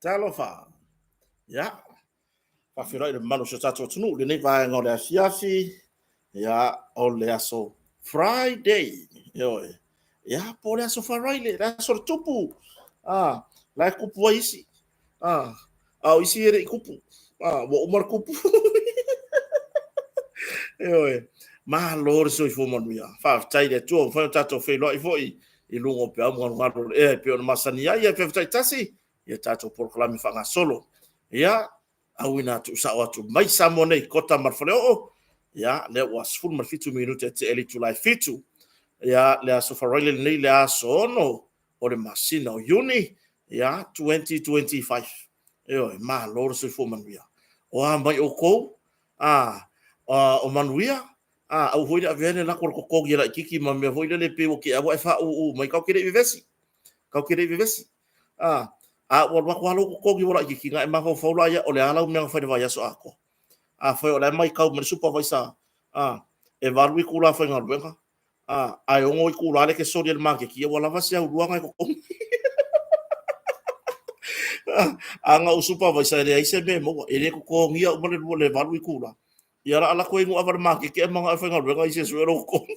Talofa. Ia. Faafeiloai le mamalu o si o tatou atunuu i lenei vaega o le afiafi. Ia, o le aso Friday. Ioe. Ia, po o le aso Faraile, le aso o le tupu. Ah, la e kupu ai isi. Ah, a o isi e le i kupu. Ah, ua uma le kupu. Ioe. Malo le soifua manuia. Faafetai i le Atua ua mafai ona tatou feiloai foi i luga o peau galugalu o le ea e pei ona masani ai. Ia faafetai tasi ia tatou polokalame faagasolo. Ia, auina atu sao atu mai Samoa nei, Kota ma le Faleoo. Ia, lea ua 17 minute e tea i le itula e 7. Ia, le aso Faraile lenei, le aso 6 o le masina o Iuni, ia, 2025. Ioe, malo le soifua manuia. O a mai oukou, a, o manuia, a, aua foi le avea le lako o le totogi e laitiiti ma mea foi lele pei ua te ua e faauu mai, tatou te le i vevesi. Tatou te le i vevesi. A, a ua alu atu lava lou totogi ua laitiiti, ona e mafaufau lea, o le a lau mea na fai i le vaiaso atoa. Afai o la e matau mai le supervisor, a, e 8 itula faigaluega, a, ae 6 itula lea e te soli ai i le maketi, ia ua lava si au lua na e totogi. A na ou supervisor e leai se mea e maua, e le totogia uma le 2 le 8 itula. Ia la alu atu ai ava le maketi ae manao e faigaluega isi e sue lou totogi.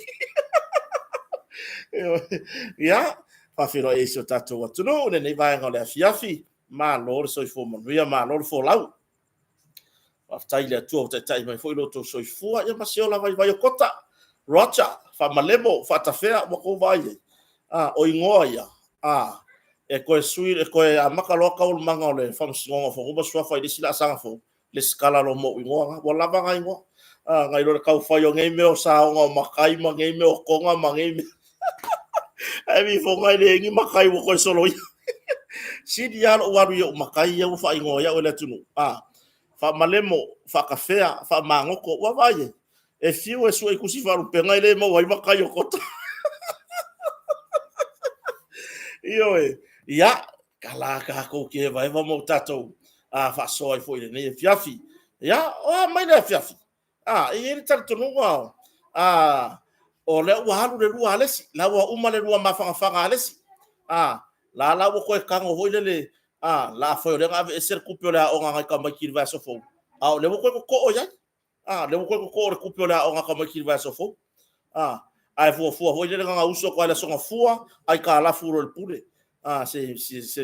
Ia, faafeiloai ai si o tatou atunuu i lenei vaega o le afiafi. Malo le soifua manuia, malo le folau. Faafetai i le Atua ua taitai mai foi lo outou soifua, ia ma se ola vaivai o Kota, Roger, Faamalemo, Faatafea, ua tou vaai i ai? O igoa ia, e toe sui, e toe amata loa taualumaga o le Faamasinoga o Fanua ma Suafa i le isi laasaga fou, resitala loa ma ou igoa na. Ua lava na igoa, nai lo le tau fai o nei mea o saoga o matai ma nei mea o toga ma nei mea. Ae vilifoga e leai ni matai ua toe soloia. Sili lava lou alu i ou matai ia ua faaigoa ai au e le atunuu, Faamalemo, Faatafea, Faamagoto. Ua vaai i ai? E fiu e sue i tusi faalupega e le maua ai matai o Kota. Ioe. Ia, tala tatou te hevaheva ma o tatou faasoa ai foi i lenei afiafi. Ia, o a mai le afiafi? E i ai le talitonuga o lea ua alu le lua a le isi, la ua uma le lua mafanafana a le isi. La la ua toe tago foi lele, afai o lea na aveese le tupe o le aoga a nai tamaiti i le vaiaso fou, a o lea ua toe totoo i ai. O lea ua toe totoo le tupe o le aoga a tamaiti i le vaiaso fou. Ae fuafua foi lele na ona usu atu lava i le Aso Gafua, aitalafu loa i le pule.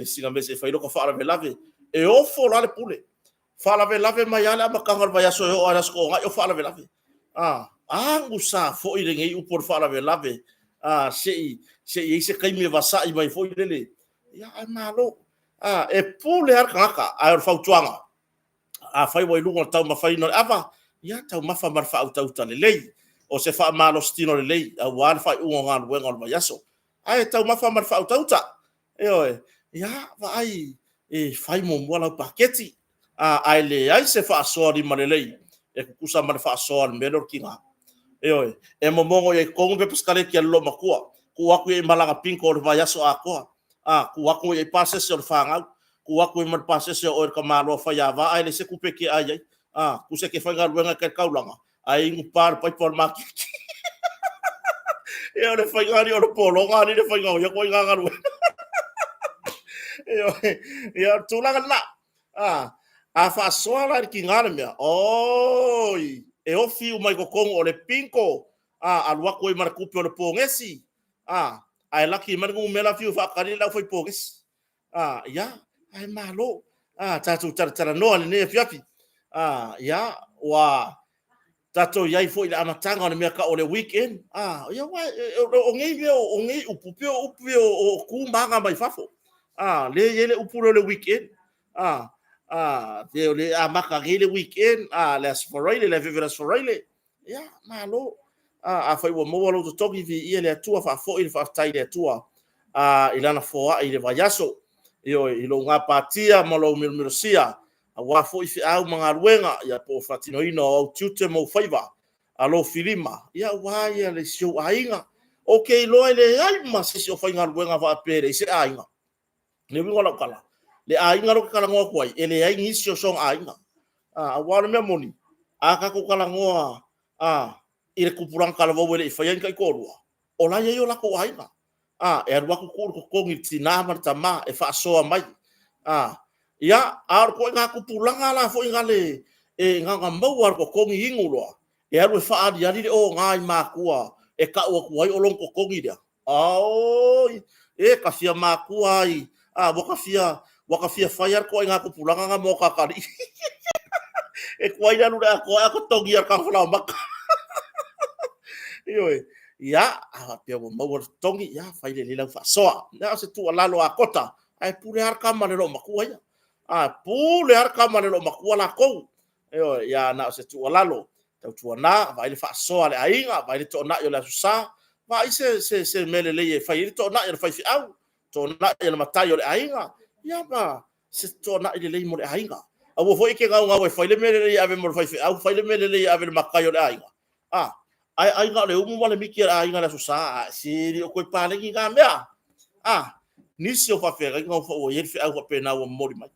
Sina mea se i fai ai lota faalavelave. E ofo la le pule, faalavelave mai lava le amataga o le vaiaso e oo lava i le Aso Toonai o faalavelave. Agusa foi lenei upu o le faalavelave, se i i ai se taimi e vasai mai foi lele. Ia ae malo, e pule lava le tagata, ae o le fautuaga, afai ua i luga o le taumafaina o le ava, ia taumafa ma le faautauta lelei. O se faamalositino lelei aua le faaiuga o galuega o le vaiaso. Ae taumafa ma le faautauta. Ioe. Ia vaai e fai muamua lau paketi, ae leai se faasoa limalelei e tutusa ma le faasoa a le mea lea o le tiga. Ioe. E momono i ai i totonu le pepa sakaleti a le loomatua, tuu atu i ai ma lana bingo o le vaiaso atoa, tuu atu i ai pasese o le fanau, tuu atu i ai ma le pasese o oe le tamaloa faiava ae leai se tupe e te ai ai. Tusa e te faigaluega i tai i le taulaga ae inu pa le paipa o le maketi. Ia o le faiga alii o le pologa alii le faiga o ia ituaiga galuega. Ioe. Ia o le tulaga lena. A faasoa la i le tiga le mea, oi, e ofi uma i totonu o le bingo, alu atu ai ma le tupe o le pogesi, ae laki mai le numera fiu e faatali le aufai pogesi. Ia, ae malo. Tatou talatalanoa i lenei afiafi. Ia, ua tatou i ai foi i le amataga o le mea e tau o le weekend. Ia aua o nei mea o nei upu, pei o upu ia o tu ma aga mai fafo. Lea e i ai le upu lea o le weekend. Pei o lea e amata nei le weekend, le Aso Faraile, le afiafi o le Aso Faraile. Ia, malo. Afai ua maua lou totogi, viia le Atua, faafoi le faafetai i le Atua i Lana foai i le vaiaso, ioe, i lou gapatia ma lou milomilosia, aua foi feau ma galuega, ia po o le faatinoina o ou tiute ma ou faiva alofilima, aua si ou aiga. Ou te iloa e leai ma se isi o faigaluega faapea e leai se aiga. O le uiga o lau tala, le aiga lea ou te talanoa atu ai, e leai nisi o soona aiga. Aua o le mea moni, a tatou talanoa i le tupulaga talavou e le i faia ni taitoalua, o la e i ai o latou aiga. E alu atu tuu le totogi i le tina ma le tama e faasoa mai. Ia, a o le ituaiga tupulaga la foi lea e na ona maua lava o le totogi inu loa, e alu e faaaliali le oga i matua e tau atu ai o lona totogi lea. Auoi, e ta fia matua ai, ua ta fia fai lava le ituaiga tupulaga lena ma o ta atalii. E tuai le alu i le atoa ae totogi lava i le taga falaoamata. Ioe. Ia, a faapea ua maua le totogi, ia fai lelei lau faasoa. Na o se tuualalo a Kota, ae pule lava le tama i le loomatua ia. A pule lava le tama i le loomatua latou. Ioe, ia na o se tuualalo, tautuana vaai le faasoa a le aiga, vaai le toonai o le Aso Sa, vaai se mea lelei e fai ai le toonai a le faifeau, toonai a le matai o le aiga, ia ma se toonai lelei mo le aiga. Aua foi e te naunau e fai le mea lelei e ave mo le faifeau, fai le mea lelei e ave i le matai o le aiga, ae ai na o le umu ma le miti a le aiga i le Aso Sa. Se le o toe paleni na mea. Nisi o faafeagaiga ua i ai le feau faapena ua momoli mai.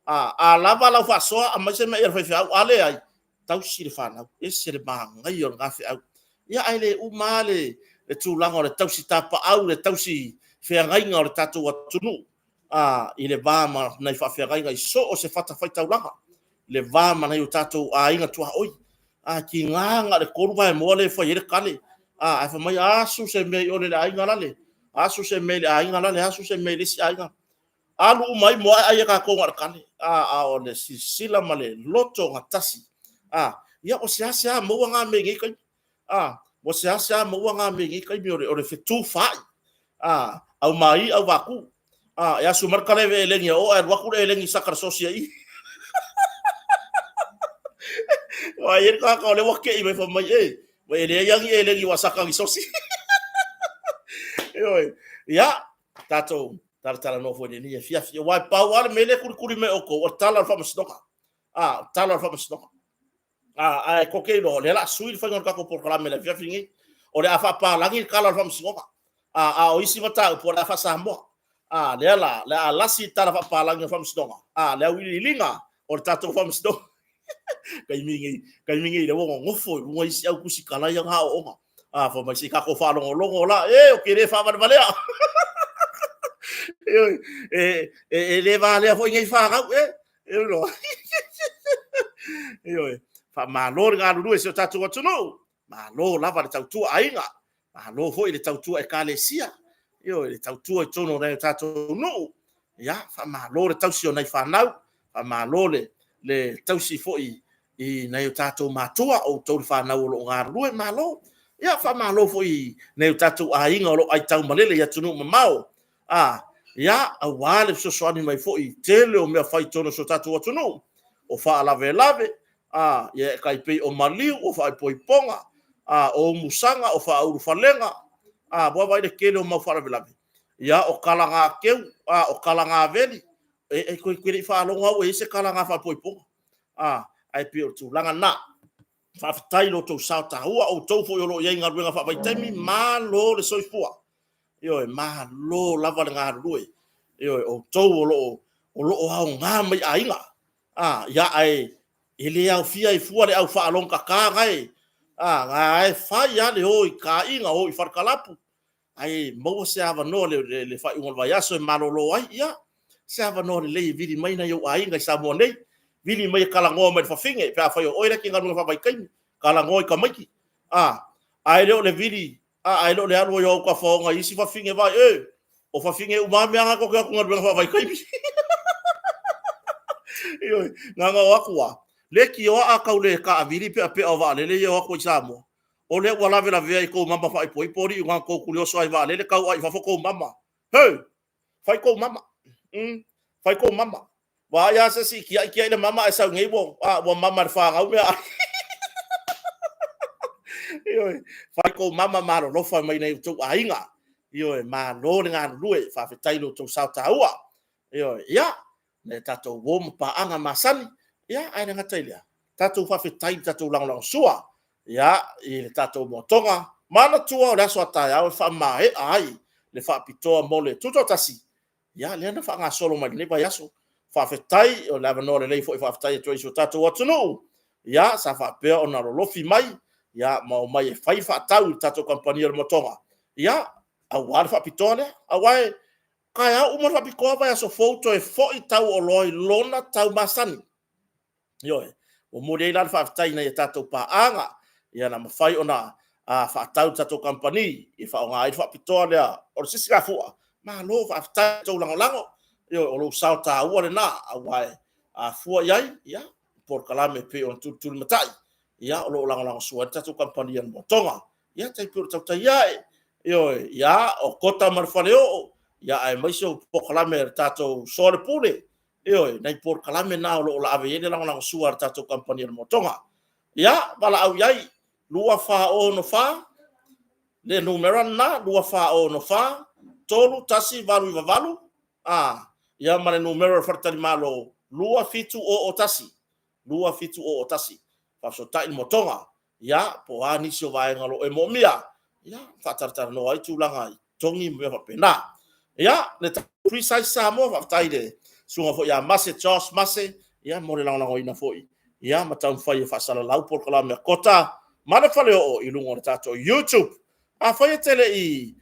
A lava lau faasoa, aumai se meaai a le faifeau, a leai, tausi le fanau. E ese le manaia o lena feau. Ia ae le uma lava le tulaga o le tausi tapaau, le tausi feagaiga o le tatou atunuu i le va ma nai faafeagaiga i so o se fatafaitaulaga, le va ma nai o tatou aiga tuaoi. A tiga na o le 3 vaemoa lea e fai ai le kale, ae fai mai, asu se mea i ole i le aiga lale, asu se mea i le aiga lale, asu se mea i le isi aiga. Alu uma ai moa ae ai e tatou na o le kale. A o le silasila ma le loto gatasi. A, ia ua seasea maua na mea i nei taimi. A, ua seasea maua na mea i nei taimi o le fetufaai. A, au mai, au vaku. A, e asu mai le kaleve eleni a o ae alu atu le eleni saka le sosi ai. Ua i ai le tagata o lea ua kei mai fai mai, e, ua e leai lava ni eleni ua saka ni sosi. Ioe, ia, tatou talatalanoa foi i lenei afiafi. Aua e pau lava le mea lea e kulikuli mai e outou, o le tala o le faamasinoga. A, o le tala o le faamasinoga. A, ae tou te iloa, o lea o le a sui le faiga o le tatou polokalame i le afiafi lenei. O le a faapalagi le tala o le faamasinoga. A, a o isi mataupu o le a faa-Samoa. A, lea la, o le a lasi le tala faapalagi o le faamasinoga. A, le auiliiliga o le tatou faamasinoga. Taimi nei, taimi nei lea ua nonofo i luga isi au tusitala ia na aoaoga. A, fai mai se i tatou faalogologo la, e, ou te le faavalevalea. E, e, e le valea foi nei fanau, e, e, Ioe, faamalo le galulue i si o tatou atunuu, malo lava le tautua aiga, malo foi le tautua ekalesia, ioe, le tautua i totonu o nai o tatou nuu. Ia, faamalo le tausi o nai fanau, faamalo le, le tausi foi i nai o tatou matua, o outou le fanau o lo o galulue, malo. Ia, faamalo foi i nai o tatou aiga o lo o aitaumalele i atunuu mamao, a, ia, aua le fesoasoani mai foi i tele o mea fai i totonu o si o tatou atunuu, o faalavelave, a, ia e tai pei o maliu, o faaipoipoga, a, o umusaga, o faaulufalega, a, ua vaai le tele o mau faalavelave, ia, o talagateu, a, o talagaveli, e, e toe le i faalogo au e i ai se talaga faaipoipoga, a, ae pei o le tulaga lena. Faafetai i lo outou sao taua, outou foi o lo o i ai i galuega faavaitaimi, malo le soifua. Ioe, malo lava le galulue. Ioe, outou o lo o o lo o aoga mai aiga. A, ia ae e le aofia ai fua le au faalogotata na e, a, na e fai lava le o i aiga, o i falekalapu, ae maua se avanoa le, le, le faaiuga o le vaiaso e malolo ai, ia, se avanoa lelei e vili mai nai ou aiga i Samoa nei, vili mai e talanoa mai le fafine, pe afai o oe lea e te galuega faavaitaimi, talanoa i tamaiti, a, ae le o le vili, a, ae le o le alu ai o au tafaoga i isi fafine vai, e, o fafine uma lava mea na tou te o atu i galuega faavaitaimi. Ioe, na ona o atu lava, leitioa a tau le taavili peapea o vaalele ia e o atu ai i Samoa, O lea ua lavelavea i tou mama faaipoipo alii na tou tulioso ai vaalele tau ai i fafo tou mama. He! Fai tou mama. Fai tou mama. Vaai a se isi tiai tiai le mama ae sau nei ua, a, ua mama e le fanau mea ai. Ioe, fai tou mama ma alolofa mai nai outou aiga. Ioe, malo le galulue, faafetai i lo outou sao taua. Ioe, ia, nai a tatou uo ma paaga masani, ia, ae le gata i lea, tatou faafetai i le tatou lagolagosua, ia, i le tatou moatoga. Manatua o le aso a taeao e faamaea ai le faapitoa mo le Tutoatasi, ia, lea na faagasolo mai lenei vaiaso. Faafetai, o le avanoa lelei foi e faafetai atu ai i si o tatou atunuu, ia, sa faapea ona lolofi mai, ia, ma omai e fai faatau i le tatou kamupani o le moatoga, ia, aua le faapitoa lea. Aua e taeao uma le faapitoa, vaiaso fou toe foi tau o oloa i lona tau masani. Ioe, ua momoli ai la le faafetai i nai a tatou paaga, ia na mafai ona faatau le tatou kamupani e faaaoga ai le faapitoa lea o le sisigafua. Malo faafetai i tou lagolago, ioe, o lou sao taua lena, aua e a fua i ai, ia, polokalame e pei ona tulitulimatai, ia, o lo o lagolagosua ai le tatou kamupani a le Moatoga. Ia, tai pei o le tautai ae, ioe, ia, o Kota ma le Faleoo, ia, aemaise o polokalame a le tatou Soalepule, Ioe, nai polokalame na o lo o laave i ai le lagolagosua a le tatou kamupani o le Moatoga. Ia, valaau i ai, 2464, le numera lena, 2464 3198, a, ia ma le numera o le faletalimalo, 2701, 2701. Faafesootai le Moatoga. Ia, po o a nisi o vaega o lo o e moomia, ia, faatalatalanoa ai tulaga i totogi ma mea faapena. Ia, le Precise Samoa, faafetai i le susuga foi ia Mase, Josh Mase, ia, mo le lagolagoina foi, ia, ma taumafai e faasalalau polokalame a Kota ma le Faleoo i luga o le tatou YouTube. Afai e te le i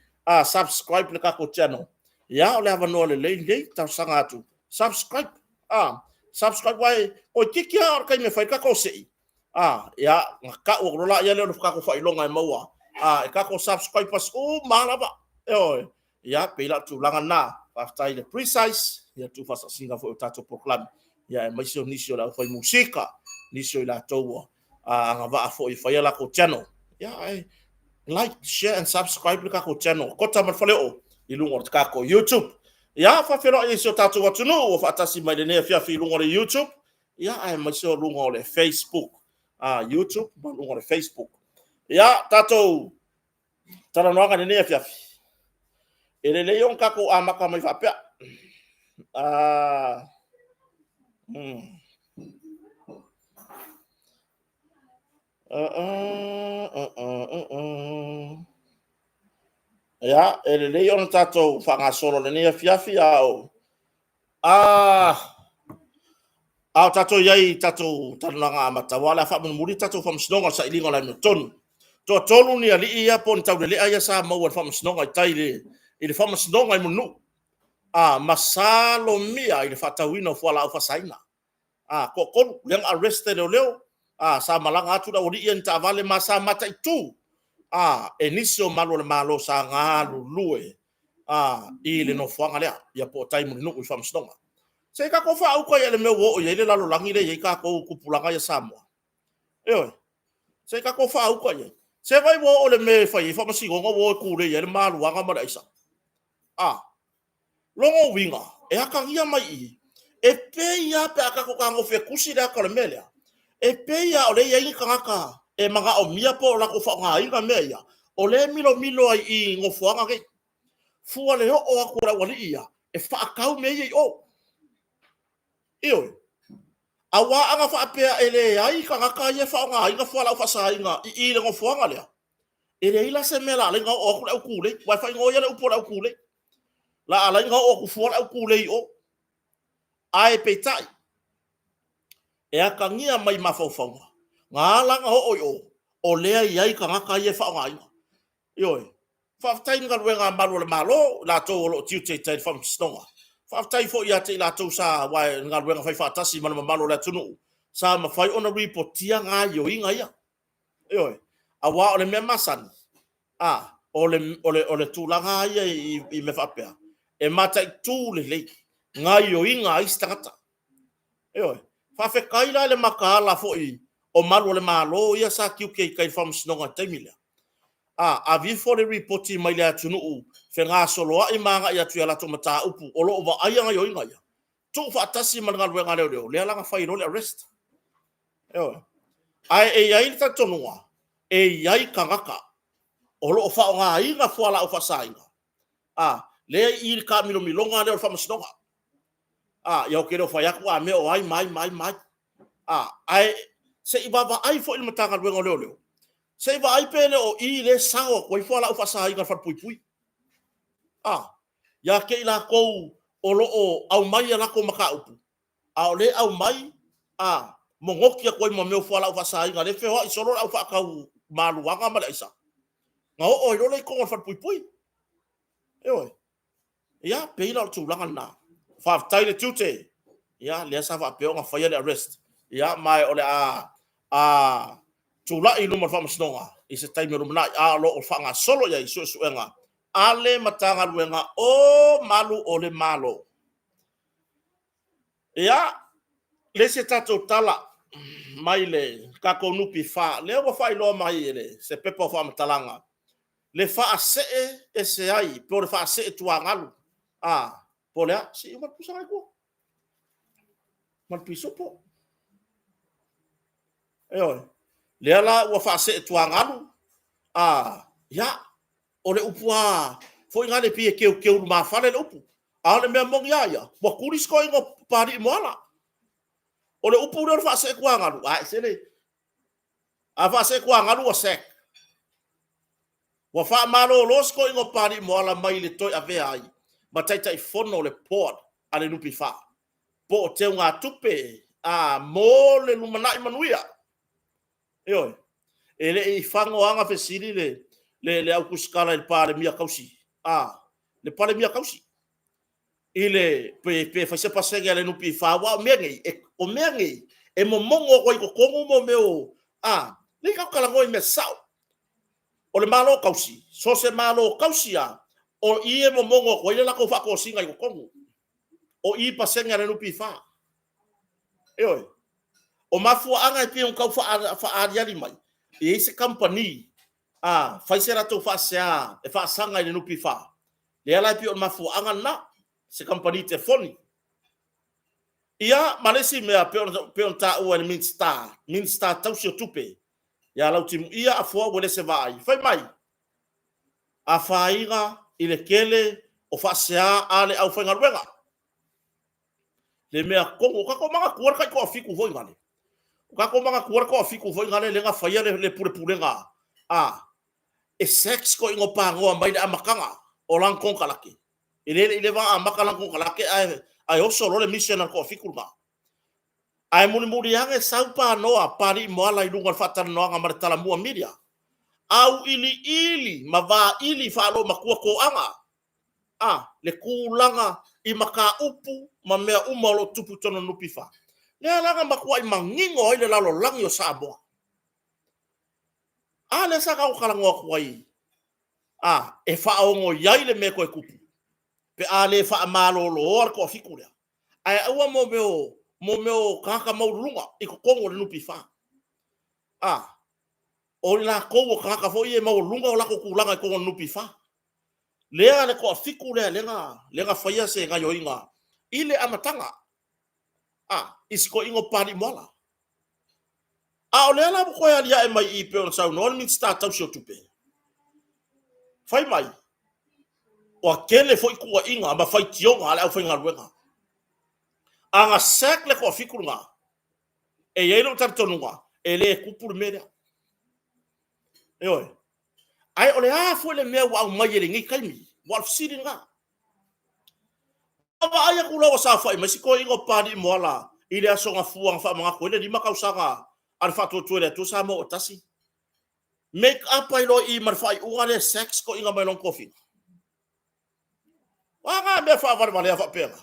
subscribe le tatou channel, ia, o le avanoa lelei lenei, talosaga atu, subscribe, subscribe, aua e toeitiiti lava o le taimi e fai ai le tatou sei, A, ia, na tau atu loa lea o le tatou faailoga e maua a e tatou subscribers uma lava. Ioe, ia, pei la o le tulaga lena. Faafetai i le Precise, ia, tuufaasasina foi o tatou polokalame, ia, aemaise o nisi o le aufai musika, nisi o i latou ua agavaa foi e fai a latou channel. Ia, ae like, share and subscribe le tatou channel Kota ma le Faleoo i luga o le tatou YouTube. Ia, faafeiloai i si o tatou atunuu ua faatasi mai lenei afiafi i luga o le YouTube, ia, aemaise o luga o le Facebook, YouTube ma luga o le Facebook. Ia, tatou talanoaga i lenei afiafi. E lelei ona tatou amata mai faapea. Ia, e lelei ona tatou faagasolo lenei afiafi a o a o tatou i ai i tatou talanoaga amata, aua o le a faamulimuli tatou faamasinoga o le sailiga o le amiotonu. Toatolu ni alii ia po o ni taulelea ia sa maua i le faamasinoga i tai i le faamasinoga i Mulinuu, ma salomia i le faatauina o fualaau faasaina. Toatolu lea na arrest e leoleo, sa malaga atu le aualii ia i ni taavale ma sa mataitu e nisi o malu o le Malo sa galulue i le nofoaga lea, ia po o tai i Mulinuu i le faamasinoga. Se i tatou faauta i le mea ua oo i ai le lalolagi lea e i ai tatou tupulaga ia Samoa. Ioe, se i tatou faauta i ai. Se vaai ua oo i le mea e fai ai faamasinoga ua o e tulei ai le maluaga ma le aisa. Lona uiga, e atagia mai i i, e pei lava pe a tatou fetagofi e tusi le ata o le mea lea, e pei lava o lea e i ai ni tagata e manaomia po o latou faaaogaina mea ia, o lea e milomilo ai i i nofoaga nei. Fua le oo atu o le aualii ia e faatau mea ia i o. Ioe. Aua ana faapea e leai tagata ia e faaaogaina fualaau faasaina i i i le nofoaga lea, e leai la se mea o le a ala ai ona oo atu le au tulei, aua e faaigoa ia le upu o le au tulei. O le a ala ai ona oo atu fua le au tulei i o. Ae peitai, e atagia mai mafaufauga, na ala ona oo i o, o lea e i ai tagata ia e faaaogaina. Ioe. Faafetai i le galuega a malu o le Malo, i latou o lo o tiute i tai i le Faamasinoga. Faafetai foi ia te i latou sa, aua o le galuega faifaatasi ma le mamalu o le atunuu, sa mafai ona ripotia gaoioiga ia. Ioe. Aua o le mea masani, o le tulaga lava ia i mea faapea, e mataitu lelei gaoioiga a isi tagata. Ioe. Faafetai la i le mataala foi o malu o le Malo ia sa tiute i tai i le Faamasinoga i le taimi lea, ave ifo le lipoti mai le atunuu fegasoloai ma agai atu i a latou mataupu o lo o vaaia gaoioiga ia, tuufaatasi ma le galuega a leoleo, lea la na fai ai loa le arrest. Ioe. Ae e i ai le talitonuga, e i ai tagata o lo o faaaogaina fualaau faasaina, lea e i i le taamilomiloga lea o le faamasinoga. Ia ou te le o fai atu a mea o ai ma ai ma ai ma ai. Ae se i vaavaai foi le Matagaluega o Leoleo, se i vaai pe le o i lea e sao atu ai fualaau faasaina i le falepuipui. Ia te i latou o lo o aumai a latou mataupu, a o lea e aumai monoti atu ai ma mea o fualaau faasaina, lea e feoai solo le au faatau maluaga ma le aisa, ona oo ai loa lea i totonu o le falepuipui. Ioe. Ia, pei la o le tulaga lena. Faafetai le tiute, ia, lea sa faapea ona faia le arrest, ia, ma o le a tulai i luma o le faamasinoga i se taimi o lumanai, a o lo o faagasolo i ai suesuega a le Matagaluega o Malu o le Malo. Ia, le isi tatou tala mai le tatou NPF, lea ua faailoa mai e le se pepa o faamatalaga le faasee ese ai po o le faasee tuagalu, po o le a? Se i uma le pusa i tua ma le pisupo. Ioe. Lea la ua faasee tuagalu, ia, o le upu lava foi lea pei e teuteu lumafale le upu, a o le mea moni lava ia, ua tuli si toeaina o Papalii Moala. O le upu lea o le faasee tuagalu, ae sele, a faasee tuagalu ua sack. Ua faamalolo si toeaina o Papalii Moala mai le toe avea ai ma Taitaifono o le Board a le NPF, po o teugatupe mo le lumanai manuia. Ioe. E le i fagoaga fesili le au tusitala i le Palemia tausi, le Palemia tausi, i le pe fai se pasene a le NPF, aua o mea nei, o mea nei e momono atu ai i totonu mo mea o, lea tatou te talanoa i mea sasao. O le Malo tausi, so o se Malo tausi lava, o i e momono atu ai le latou faatosina i totonu, o i i pasene a le NPF. Ioe. O mafuaaga e pei ona tau faaaliali mai, e i ai se kamupani a fai se latou faasea e faasaga i le NPF, lea la e pei o le mafuaaga lena, se kamupani telefoni. Ia ma le isi mea pei ona taua e le Minisita, Minisita tausi o Tupe ia Lautimuia Afoa Uelese Vaai, fai mai, afaina i le tele o faasea a le aufaigaluega. Le mea tonu, o tatou manatua le tai-toafitu foi lale, o tatou manatua le toafitu foi lale lea na faia le pulepulega a, e sack si toeaina o Panoa mai le amataga o lana konekarate, e le i leva ona amata lana konekarate ae oso loa le mission a le toafitu lena. Ae mulimuli ane sau Panoa, Papalii Moala i luga o le faatalanoaga ma le Talamua Media, auiliili ma vaili faaloomatua toaga a le tulaga i mataupu ma mea uma o lo o tutupu i totonu o le NPF. Lea la na matuai manino ai le lalolagi o Samoa. A lea sa tatou talanoa atu ai, a, e faaono i ai le mea e toe tupu pe a le faamaloloa le toafitu lea, ae aua mo mea o tagata maualuluga i totonu o le NPF. A, o i latou o tagata foi ia e maualuluga o latou tulaga i totonu o le NPF. Lea le toafitu lea lea na faia se gaoioiga i le amataga i si toeaina o Papalii Moala. A o lea la ua toe aliae mai i i pei ona saunoa le Minisita tausi o Tupe, fai mai, ua tele foi tuuaiga ma faitioga a le aufaigaluega. A na sack le toafitu lena, e i ai lou talitonuga, e le tupu le mea lea. Ioe. Ae o le a foi le mea ua aumai ai i lenei taimi? Aua o le fesili lena. Ua vaai atu loa ua saofai mai si toeaina o Papalii Moala i le Aso Gafua na faamanatu ai le 5 tausaga a le Faatuatua i le Atua Samoa ua Tasi, make up ai loa i i ma le faaiuga lea e sack si toeaina mai lona tofiga. O a na mea faavalevalea faapena?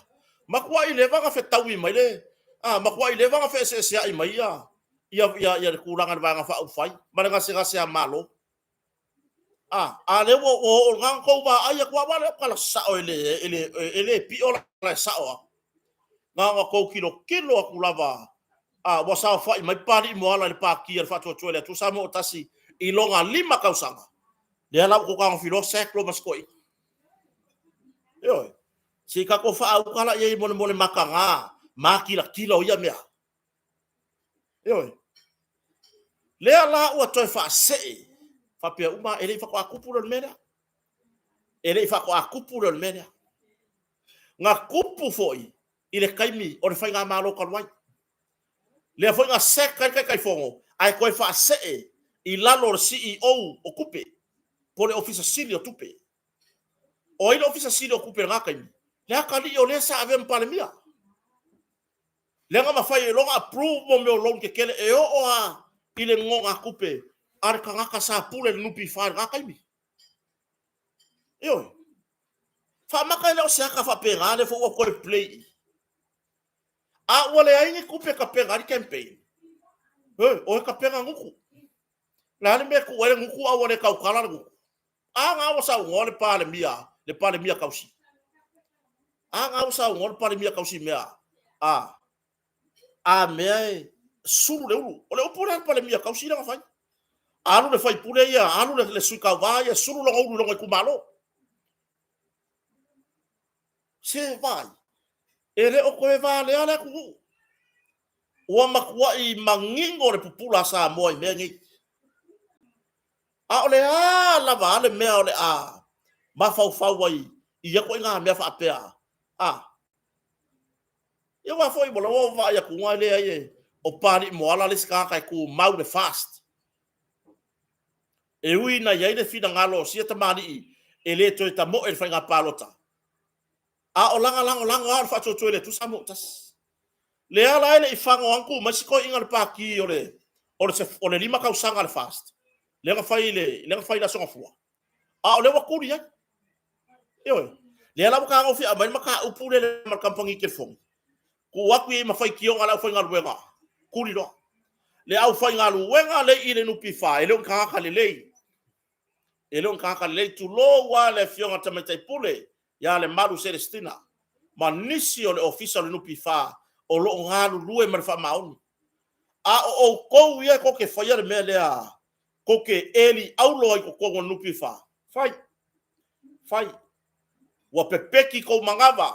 Matuai leva ona fetaui mai le, a, matuai leva ona feeseeseai mai ia, ia, ia, ia le tulaga i le Vaega Faaupufai ma le gasegase a Malo. A, a lea ua oo na ona tou vaai atu lava, aua o lea tala sao e le, e le, e le pio la e sao lava. Na ona tou tilotilo atu lava, a, ua saofai mai Papalii Moala i le Pati a le Faatuatua i le Atua Samoa ua Tasi i lona 5 tausaga, lea la ua outou fetagofi loa sack loa ma si toeaina. Ioe. Se i tatou faauta la i ai mo le mataga matilatila o ia mea. Ioe. Lea la ua toe faasee, faapea uma, e le i faatoa tupu le mea lea. E le i faatoa tupu le mea lea. Na tupu foi i le taimi o le Faigamalo talu ai. Lea foi na sack ai le Taitaifono ae toe faasee i lalo o le CEO o Tupe, po o le Ofisa Sili o Tupe. O ai le Ofisa Sili o Tupe i lena taimi? Le atalii o le sa avea ma Palemia. Lea na mafai ai loa ona approve mo mea o loan tetele e oo lava i le nonogatupe a le tagata sa pule i le NPF i lena taimi. Ioe. Faamata e le o se ata faapena lea foi ua toe play i. A ua leai ni tupe e tapena ai le campaign, oi, o e tapena gutu. O le a le mea e tuu ai le gutu a ua le tautala le gutu? A na ua saunoa le Palemia, le Palemia tausi. A na ua saunoa le Palemia tausi mea, a, a mea e sulu le ulu. O le upu lea a le Palemia tausi lea na fai. Alu le faipule ia, alu le sui tauva ia, sulu lona ulu i lona itumalo. Se vaai, e le o toe valea le atunuu. Ua matuai manino le pupula a Samoa i mea nei. A o le a lava a le mea o le a mafaufau ai i ia ituaiga mea faapea, a? Ia aua foi ua lava vaai atu e leai o Papalii Moala le isi tagata e tumau le FAST. E ui ina i ai le finagalo o sia tamalii e le toe tamoe i le faiga palota, a o lana lagolago lava o le faatuatua i le Atua Samoa ua Tasi. Lea la e le i fago atu mai si toeaina o le Pati o le 5 tausaga a le FAST, lea na fai i le Aso Gafua, a o lea ua tuli ai. Ioe. Lea la ua tagofi aumai le mataupu lea ma le kamupani telefoni, tuu atu i ai ma faitioga a le aufaigaluega, tuli loa. Le aufaigaluega lea i le NPF, e le o ni tagata lelei. E le o ni tagata lelei, tulou lava le Afioga i le Tamaitai Pule ia Lemalu Celestina ma nisi o le Ofisa o le NPF o lo o galulue ma le faamaoni. A o outou ia tou te faia le mea lea, tou te eli aulo ai i totonu o le NPF, fai, fai. Ua pepeki tou manava,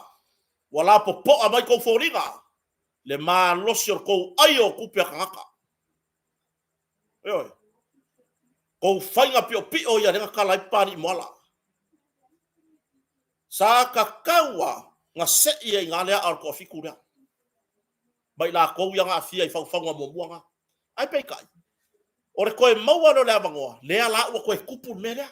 ua lapopoa mai tou foliga, le malosi o le tou aio o tupe a tagata. Ioe. Tou faiga piopio ia lea na tala ai Papalii Moala. Sa tatau lava ona sei ai i ina le aa o le toafitu lea, ma i latou ia na aafia i faufauga muamua na. Ae peitai, o le toe maua lea o le avanoa, lea la ua toe tupu le mea lea.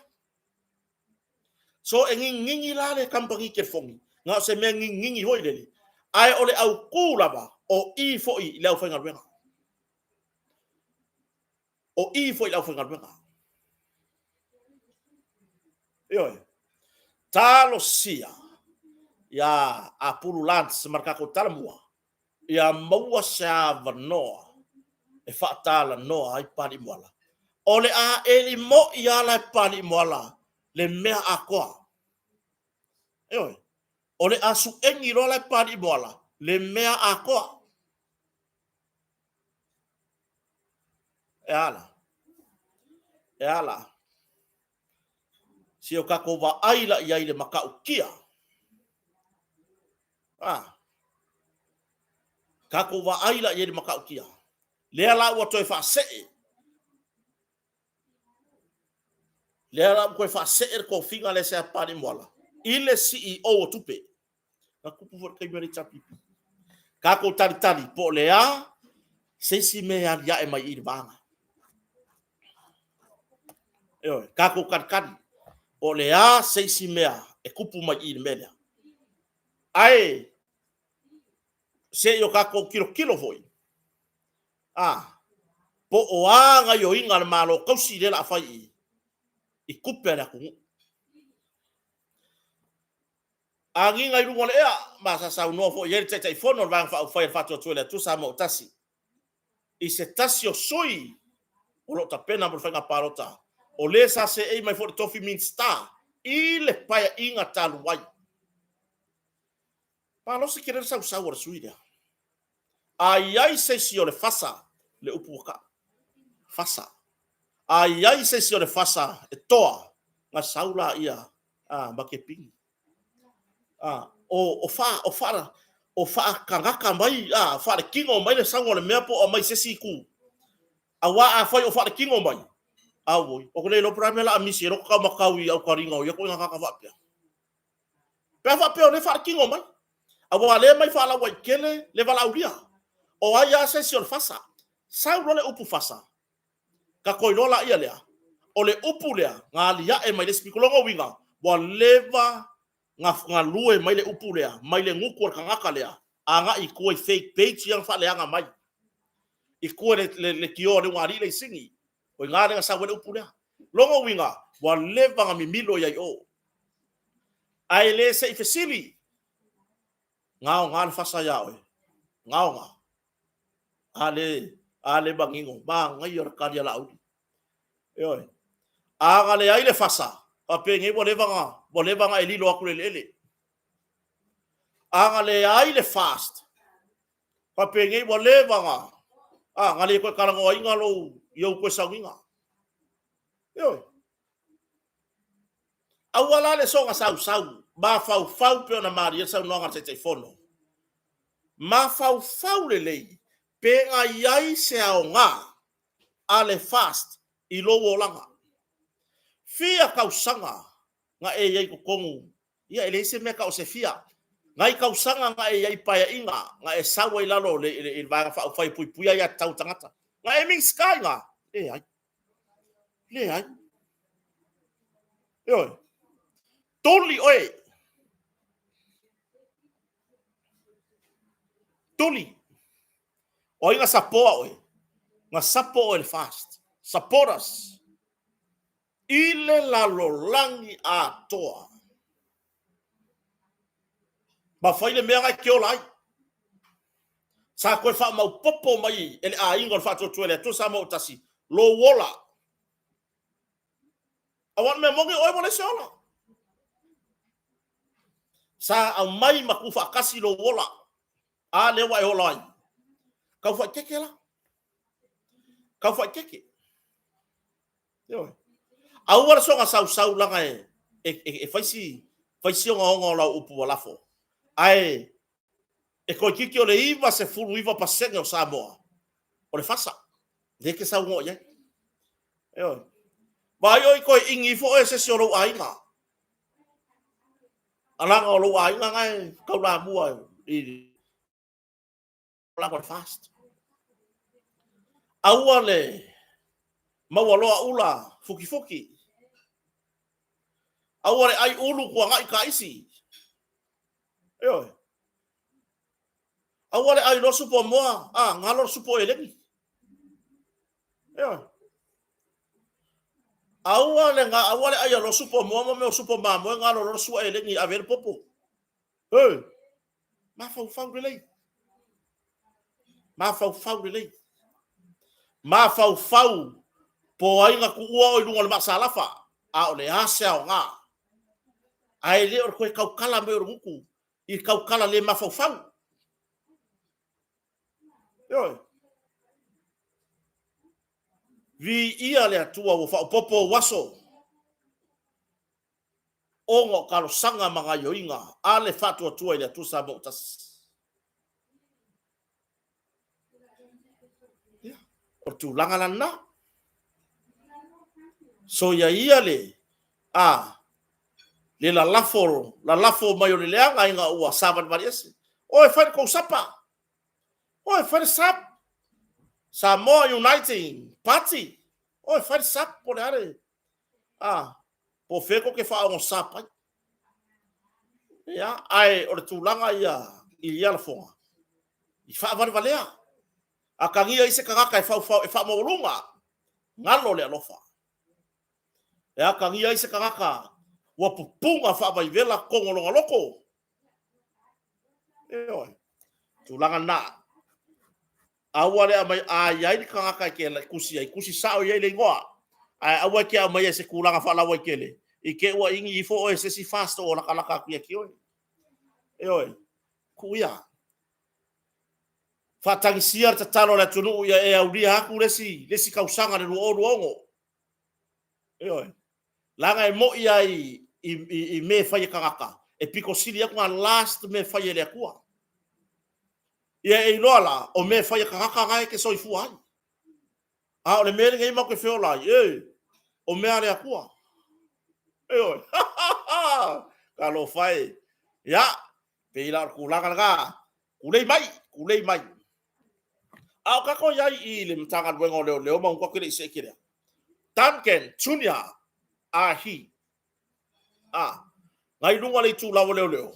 So e ngingingi la le kamupani telefoni, na o se mea ngingingi foi lele, ae o le autu lava, o i foi i le aufaigaluega. O i foi i le aufaigaluega. Ioe. Talosia ia Apulu Lance ma le tatou Talamua, ia maua se avanoa e faatalanoa ai Papalii Moala. O le a eli moi lava la e Papalii Moala le mea atoa. Ioe. O le a suegi loa la e Papalii Moala le mea atoa. E a la? E a la? Se o tatou vaai la i ai i le matautia. Ah. Tatou vaai la i ai i le matautia. Lea la ua toe faasee. Lea la ua toe faasee le tofiga lea se Papalii Moala i le CEO o tupe. Na tupu foi le taimi o le HRPP. Tatou talitali po o le a se isi mea e aliae mai i le vaega. Ioe, tatou talitali po o le a se isi mea e tupu mai i le mea lea. Ae se i o tatou tilotilo foi, a, po o a gaioiga a le Malo tausi lea o le a fai i i tupe a le atunuu. Agiga i luga o le ea, ma sa saunoa foi i ai le Taitaifono o le Vaega Faaupufai a le Faatuatua i le Atua Samoa ua Tasi, i se tasi o sui o lo o tapena mo le faiga palota, o le sa seei mai foi i le tofi Minisita i le Paeaiga talu ai. Malosi tele le sausau a le sui lea. A i ai se isi o le fasa, le upu ua tau, fasa. A i ai se isi o le fasa e toa, na sau laia a, ma kepini. A, o, o, fa, o, fa, o faatagata mai, a, faaletino mai le sauga o le mea po o aumai se isi itu. Aua afai o faaletino mai, auoi, ou te le iloa po o le a le mea o le a misi ai lota taumatau i aukaliga o ia ituaiga tagata faapea. Pe a faapea o lea e faaletino mai, aua o lea e aumai faalauaitele le valaaulia. O ai lava se isi o le fasa. Sau loa le upu fasa, tatou iloa laia lea, o le upu lea na aliae mai le isi pito. Lona uiga, ua leva na galue mai le upu lea mai le gutu o le tagata lea agai i tua i fake page ia na faaleaga mai i tua i le leitioa a le ulugalii le isini. O i ina lea na sau ai le upu lea. Lona uiga, ua leva na mimilo i ai i o. Ae le se i fesili, gaoga le fasa ia oe, gaoga. A le, a le manino, manaia o le tali a Laauli. Ioe. A na leai le fasa, faapenei ua leva na, ua leva na e lilo atu i le eleele. A na leai le fast, faapenei ua leva na, a, na le toe talanoaina lou, i ou toe sauniga. Ioe. Aua la le soona sausau, mafaufau pei ona malie le saunoaga a le Taitaifono. Mafaufau lelei pe na i ai se aoga a le FAST i lou olaga. Fia tausaga na e i ai i totonu, ia e leai se mea e tau o se fia, nai tausaga na e i ai i Paeaiga, na e sau ai i lalo i le Vaega Faaupufai e Puipuia Aia Tatau a Tagata, na e Minisita i ina? Leai. Leai. Ioe. Tuli oe. Tuli. O ai na sapoa oe? Na sapo oe le fast. Support us. I le lalolagi atoa. Ma fai le mea na e te ola ai. Sa toe faamaopopo mai e le aiga o le Faatuatua i le Atua Samoa ua Tasi lou ola. Aua o le mea moni o oe ua leai se ola. Sa aumai ma tuufaatasi lou ola. A lea ua e ola ai. Tau faaeteete la. Kau faaeteete. Ioe. Aua le soga sausau laga e, e, e, e faisi, faisi ogaoga o lau upu ua lafo. Ae e toeitiiti o le 99% o Samoa o le fasa. Lea e te saunoa i ai. Ioe. Vaai oi toe igi ifo oe e se isi o lou aiga. Alaga o lou aiga na e taulamua i lago le fast. Aua le maua loa ula fukifuki. Aua le ai ulu tuanai taisi. Ioe. Aua le ai loa supo moa, a galo le supo eleni. Ioe. Aua le aua le ai loa supo moa ma mea o supo mamoe galo loa le sua eleni ave le popo. Hey. Mafaufau lelei. Mafaufau lelei. Mafaufau po ai na tuua oe i luga o le maasalafa, a o le a se aoga. Ae le o le toe tautala mai o le gutu i le tautala le mafaufau. Ioe. Viia le Atua ua faaopoopo ou aso ona o talosaga ma gaioiga a le faatuatua i le Atua Samoa ua tasi. Ia, o le tulaga la lena. Soia ia le a le lalafo, lalafo mai o le leaga ina ua savalivali ese. Oe fai le tou sapa. Oe fai le sap. Samoa Uniting Party. Oe fai le sap po o le a le a po o fea tou te faaogo sap ai. Ia, ae o le tulaga ia i ia lafoga, i faavalevalea. Atagia ai se tagata e faufau, e faamaualuga, galo le alofa. E atagia ai se tagata ua pupuga faavaivela tonu o lona loto. Ioe. Tulaga lena. Aua le aumai a i ai le tagata e te tusi ai, tusi sao i ai le igoa. Ae aua e te aumaia i se tulaga faalauaitele, i te i ua igi ifo oe e se isi fast o latalata atu ia te oe. Ioe. Tuu ia. Faatagisia le tatalo a le atunuu ia e aulia atu le isi, le isi tausaga le 2026. Ioe. Leaga e moi lava i, i, i, i mea e fai e tagata, e pito sili atu na last mea e fai e le Atua. Ia e iloa la, o mea e fai e tagata na e te soifua ai. A o le mea lenei matou te feola ai, e, o mea a le Atua. Ioe. Talofa e. Ia, pei la o le tulaga lena. Tulei mai, tulei mai. A o tatou i ai i le Matagaluega o Leoleo ma tatou te le i see tele. Duncan Junior Ahi. A, ngai luga le itulau o leoleo.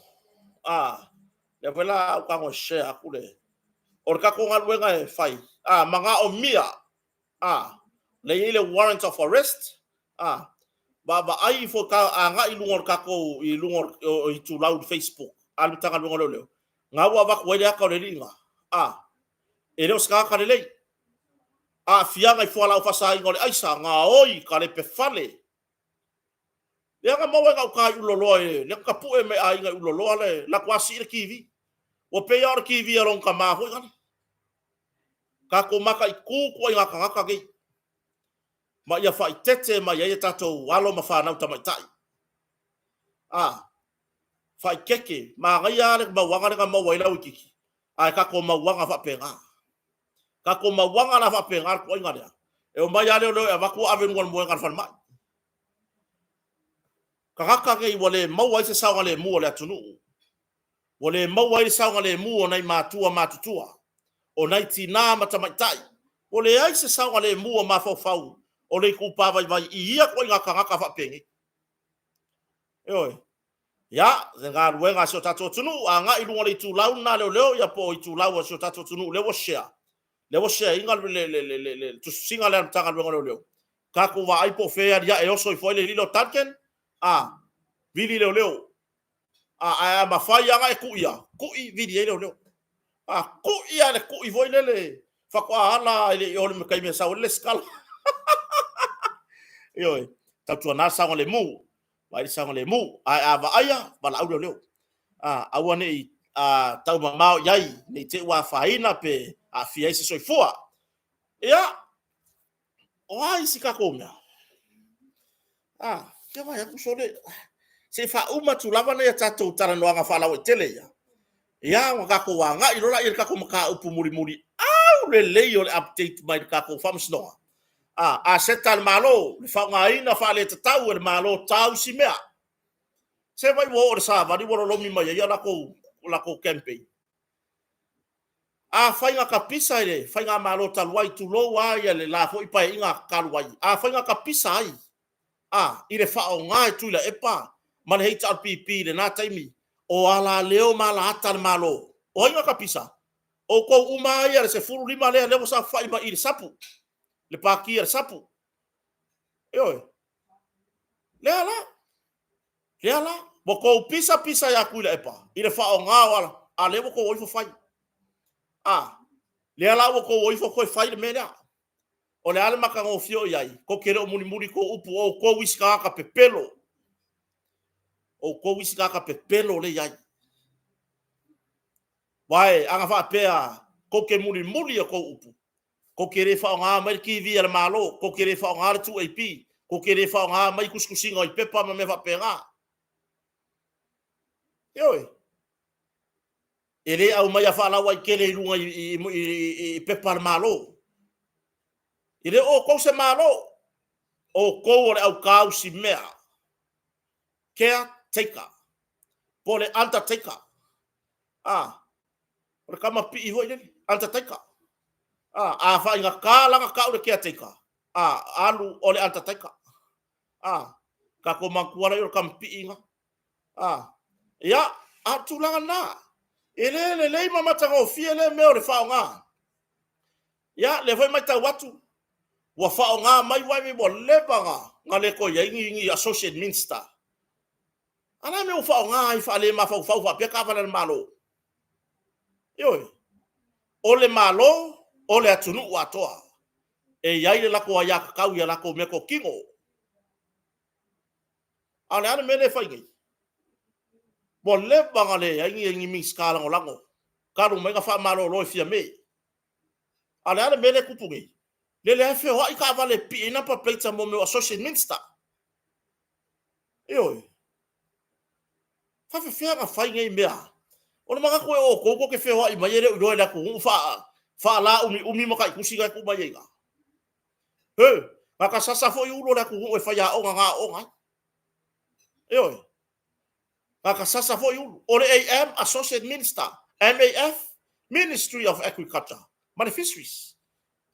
A, lea foi la au tago e share atu le. O le tatou galuega e fai. A, manaomia. A, lea i ai le warrant of arrest. A, vaavaai ifo ka agai i luga o le tatou i luga o itulau i Facebook a le Matagaluega o Leoleo. Na ua avatu ai le ata o le alii na. A, e le o se tagata lelei. Aafiaga i fualaau faasaina o le aisa, gaoi, kalepe fale. Lea na maua e gauta i Ululoloa e lea na tapue mai aiga i Ululoloa le latou asii le TV. Ua pei lava o le TV a lona tama foi nale. Tatou mataitu ituaiga tagata nei ma ia faaeteete mai ai a tatou alo ma fanau tamaitai. A, faaeteete, manaia lava le mauaga lea na maua ai Lauitiiti, ae tatou mauaga faapena. Tatou mauaga la faapena le tuaiga lea, e omai lava leoleo e avatu ave i luga o le moega a le falemai. Tagata nei ua le maua ai se saogalemu o le atunuu. Ua le maua ai le saogalemu o nai matua matutua, o nai tinā ma tamaitai. Ua leai se saogalemu o mafaufau o le itupa vaivai i ia ituaiga tagata faapenei. Ioe. Ia, le galuega a si o tatou atunuu, agai i luga o le itulau lena a leoleo, ia po o itulau a si o tatou atunuu lea ua share, lea ua share ina le, le, le, le, le tusitusiga lea a le Matagaluega o Leoleo. Tatou vaai po o fea e aliae e oso ifo ai le alii lea o Duncan, a, vili leoleo. A, ae a mafai lava ona e kuʻia, kuʻi vili ai leoleo. A, kuʻi lava le kuʻi foi lele, faatoa ala i le i o le taimi e sau ai le lesitala. Ioe, tautuana le saogalemu, vaai le saogalemu, ae a vaaia, valaau leoleo. A, aua ne i taumamao i ai, ne i te i ua afaina pe aafia ai se soifua. Ia, O a isi tatou mea? Ah, kia vai atu sole. Se i faauma atu lava nai a tatou talanoaga faalauaitele ia. Ia, ua tatou agai loa i le tatou mataupu mulimuli au lelei o le update mai le tatou faamasinoga. Ah, aseta a le Malo, le faaaogaina faaletatau e le Malo tausi mea. Se vai ua oo i le savali ua lolomi mai ai a latou campaign. Afai na tapisa i le faigamalo talu ai, tulou lava ia le la foi Paeaiga talu ai, afai na tapisa ai a, i le faaaoga e Tuilaepa ma le HRPP i lena taimi o alaleo ma alaata a le Malo, o ai na tapisa? O outou uma lava ia le 15 lea lea ua saofafai mai i le SAPU, le Pati a le SAPU. Ioe. Lea la, lea la, ua tou pisa pisa ia Tuilaepa i le faaaoga o ala, a lea ua tou o ifo fai. A, lea la ua tou o ifo toe fai le mea lea. O le a le matagofie o i ai, tou te le o mulimuli tou upu, o outou isi tagata pepelo. O outou isi tagata pepelo lea e i ai. Aua a na faapea tou te mulimuli i a outou upu, tou te le faaaogaina mai le TV a le Malo, tou te le faaaogaina le 2AP, tou te le faaaogaina mai tusitusiga i pepa ma mea faapena. Ioe. E le aumaia faalauaitele i luga i pepa a le Malo. E le o outou se Malo, o outou o le aukausimea, caretaker, po o le undertaker. A, o le tama pii foi lele, undertaker. A, a faigata la ona tau le caretaker, a, alu o le undertaker. A, tatou manatua lea o le tama pii lena. A, ia, a o le tulaga lena. E le lelei ma matagofie lea mea o le faaaoga. Ia, lea foi e matau atu, ua faaaoga mai, ua leva ona le toe i ai ni Associate Minister. A o le a le mea ua faaaoga ai faale-mafaufau faapea taavale a le Malo? Ioe. O le Malo, o le atunuu atoa. E i ai le latou aiatatau i a latou meatotino. A o le a le mea lea e fai nei? Ua leva ona leai ni Minisita Lagolago talu mai ona faamalolo e Fiame. A o le a le mea lea e tupu nei? Lele lava e feoai taavale e pipii ai number plates a mea o Associate Minister. Ioe. Faafefea ona fai nei mea? O le manatu e o outou tou te feoai mai e le o iloa e le atunuu faalaumiumi ma taitusi na e tuu mai ai i ina. He, na ta sasa foi ulu o le atunuu e faiaoga na aooga ai. Ioe. Na ta sasa foi ulu. O le AM, Associate Minister, MAF, Ministry of Agriculture, ma le Fisheries.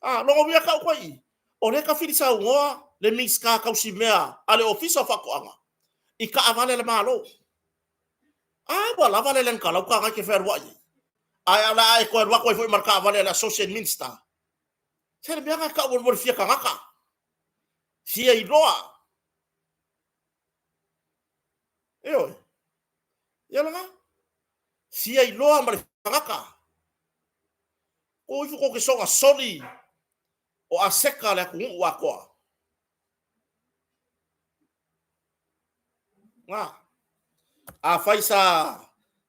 A, lona uiga tau koe i, o lea e tafili saunoa le Minisita tausimea a le Ofisa o Faatoaga i taavale a le Malo. A ua lava le Land-Kalauka na e te fealuai ai. Ae o le a e toe alu atu ai foi ma le taavale a le Associate Minister. Se le mea na e tau mo le fia tagata. Fia iloa. Ioe. Ia lena. Fia iloa ma le tagata. O ifo kou te soga soli o aseta le atunuu atoa. Nga. Afai sa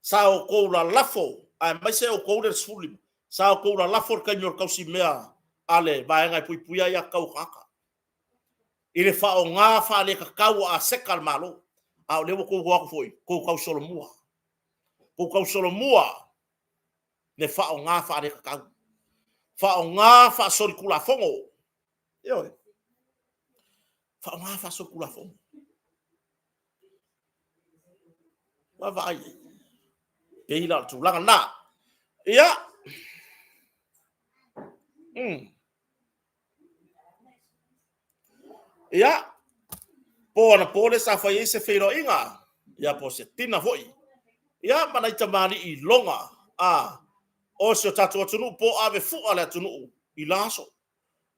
sa outou lalafo, aemaise outou le 15, sa outou lalafo i le taimi o le tausimea a le vaega e puipuia ai aiatatau a tagata i le faaaoga faaletatau o aseta a le Malo. A o lea ua outou o atu foi, tou tausolomua. Tou tausolomua le faaaoga faaletatau. Faaaoga faasolitulafono. Ioe. Faaaoga faasolitulafono. Vaavaai i ai. Pei la o le tulaga lena. Ia. Ia, po anapo lea sa fai ai se feiloaiga, ia po o se tina foi, ia ma nai tamalii iloga a o si o tatou atunuu po ave fua le atunuu i la aso.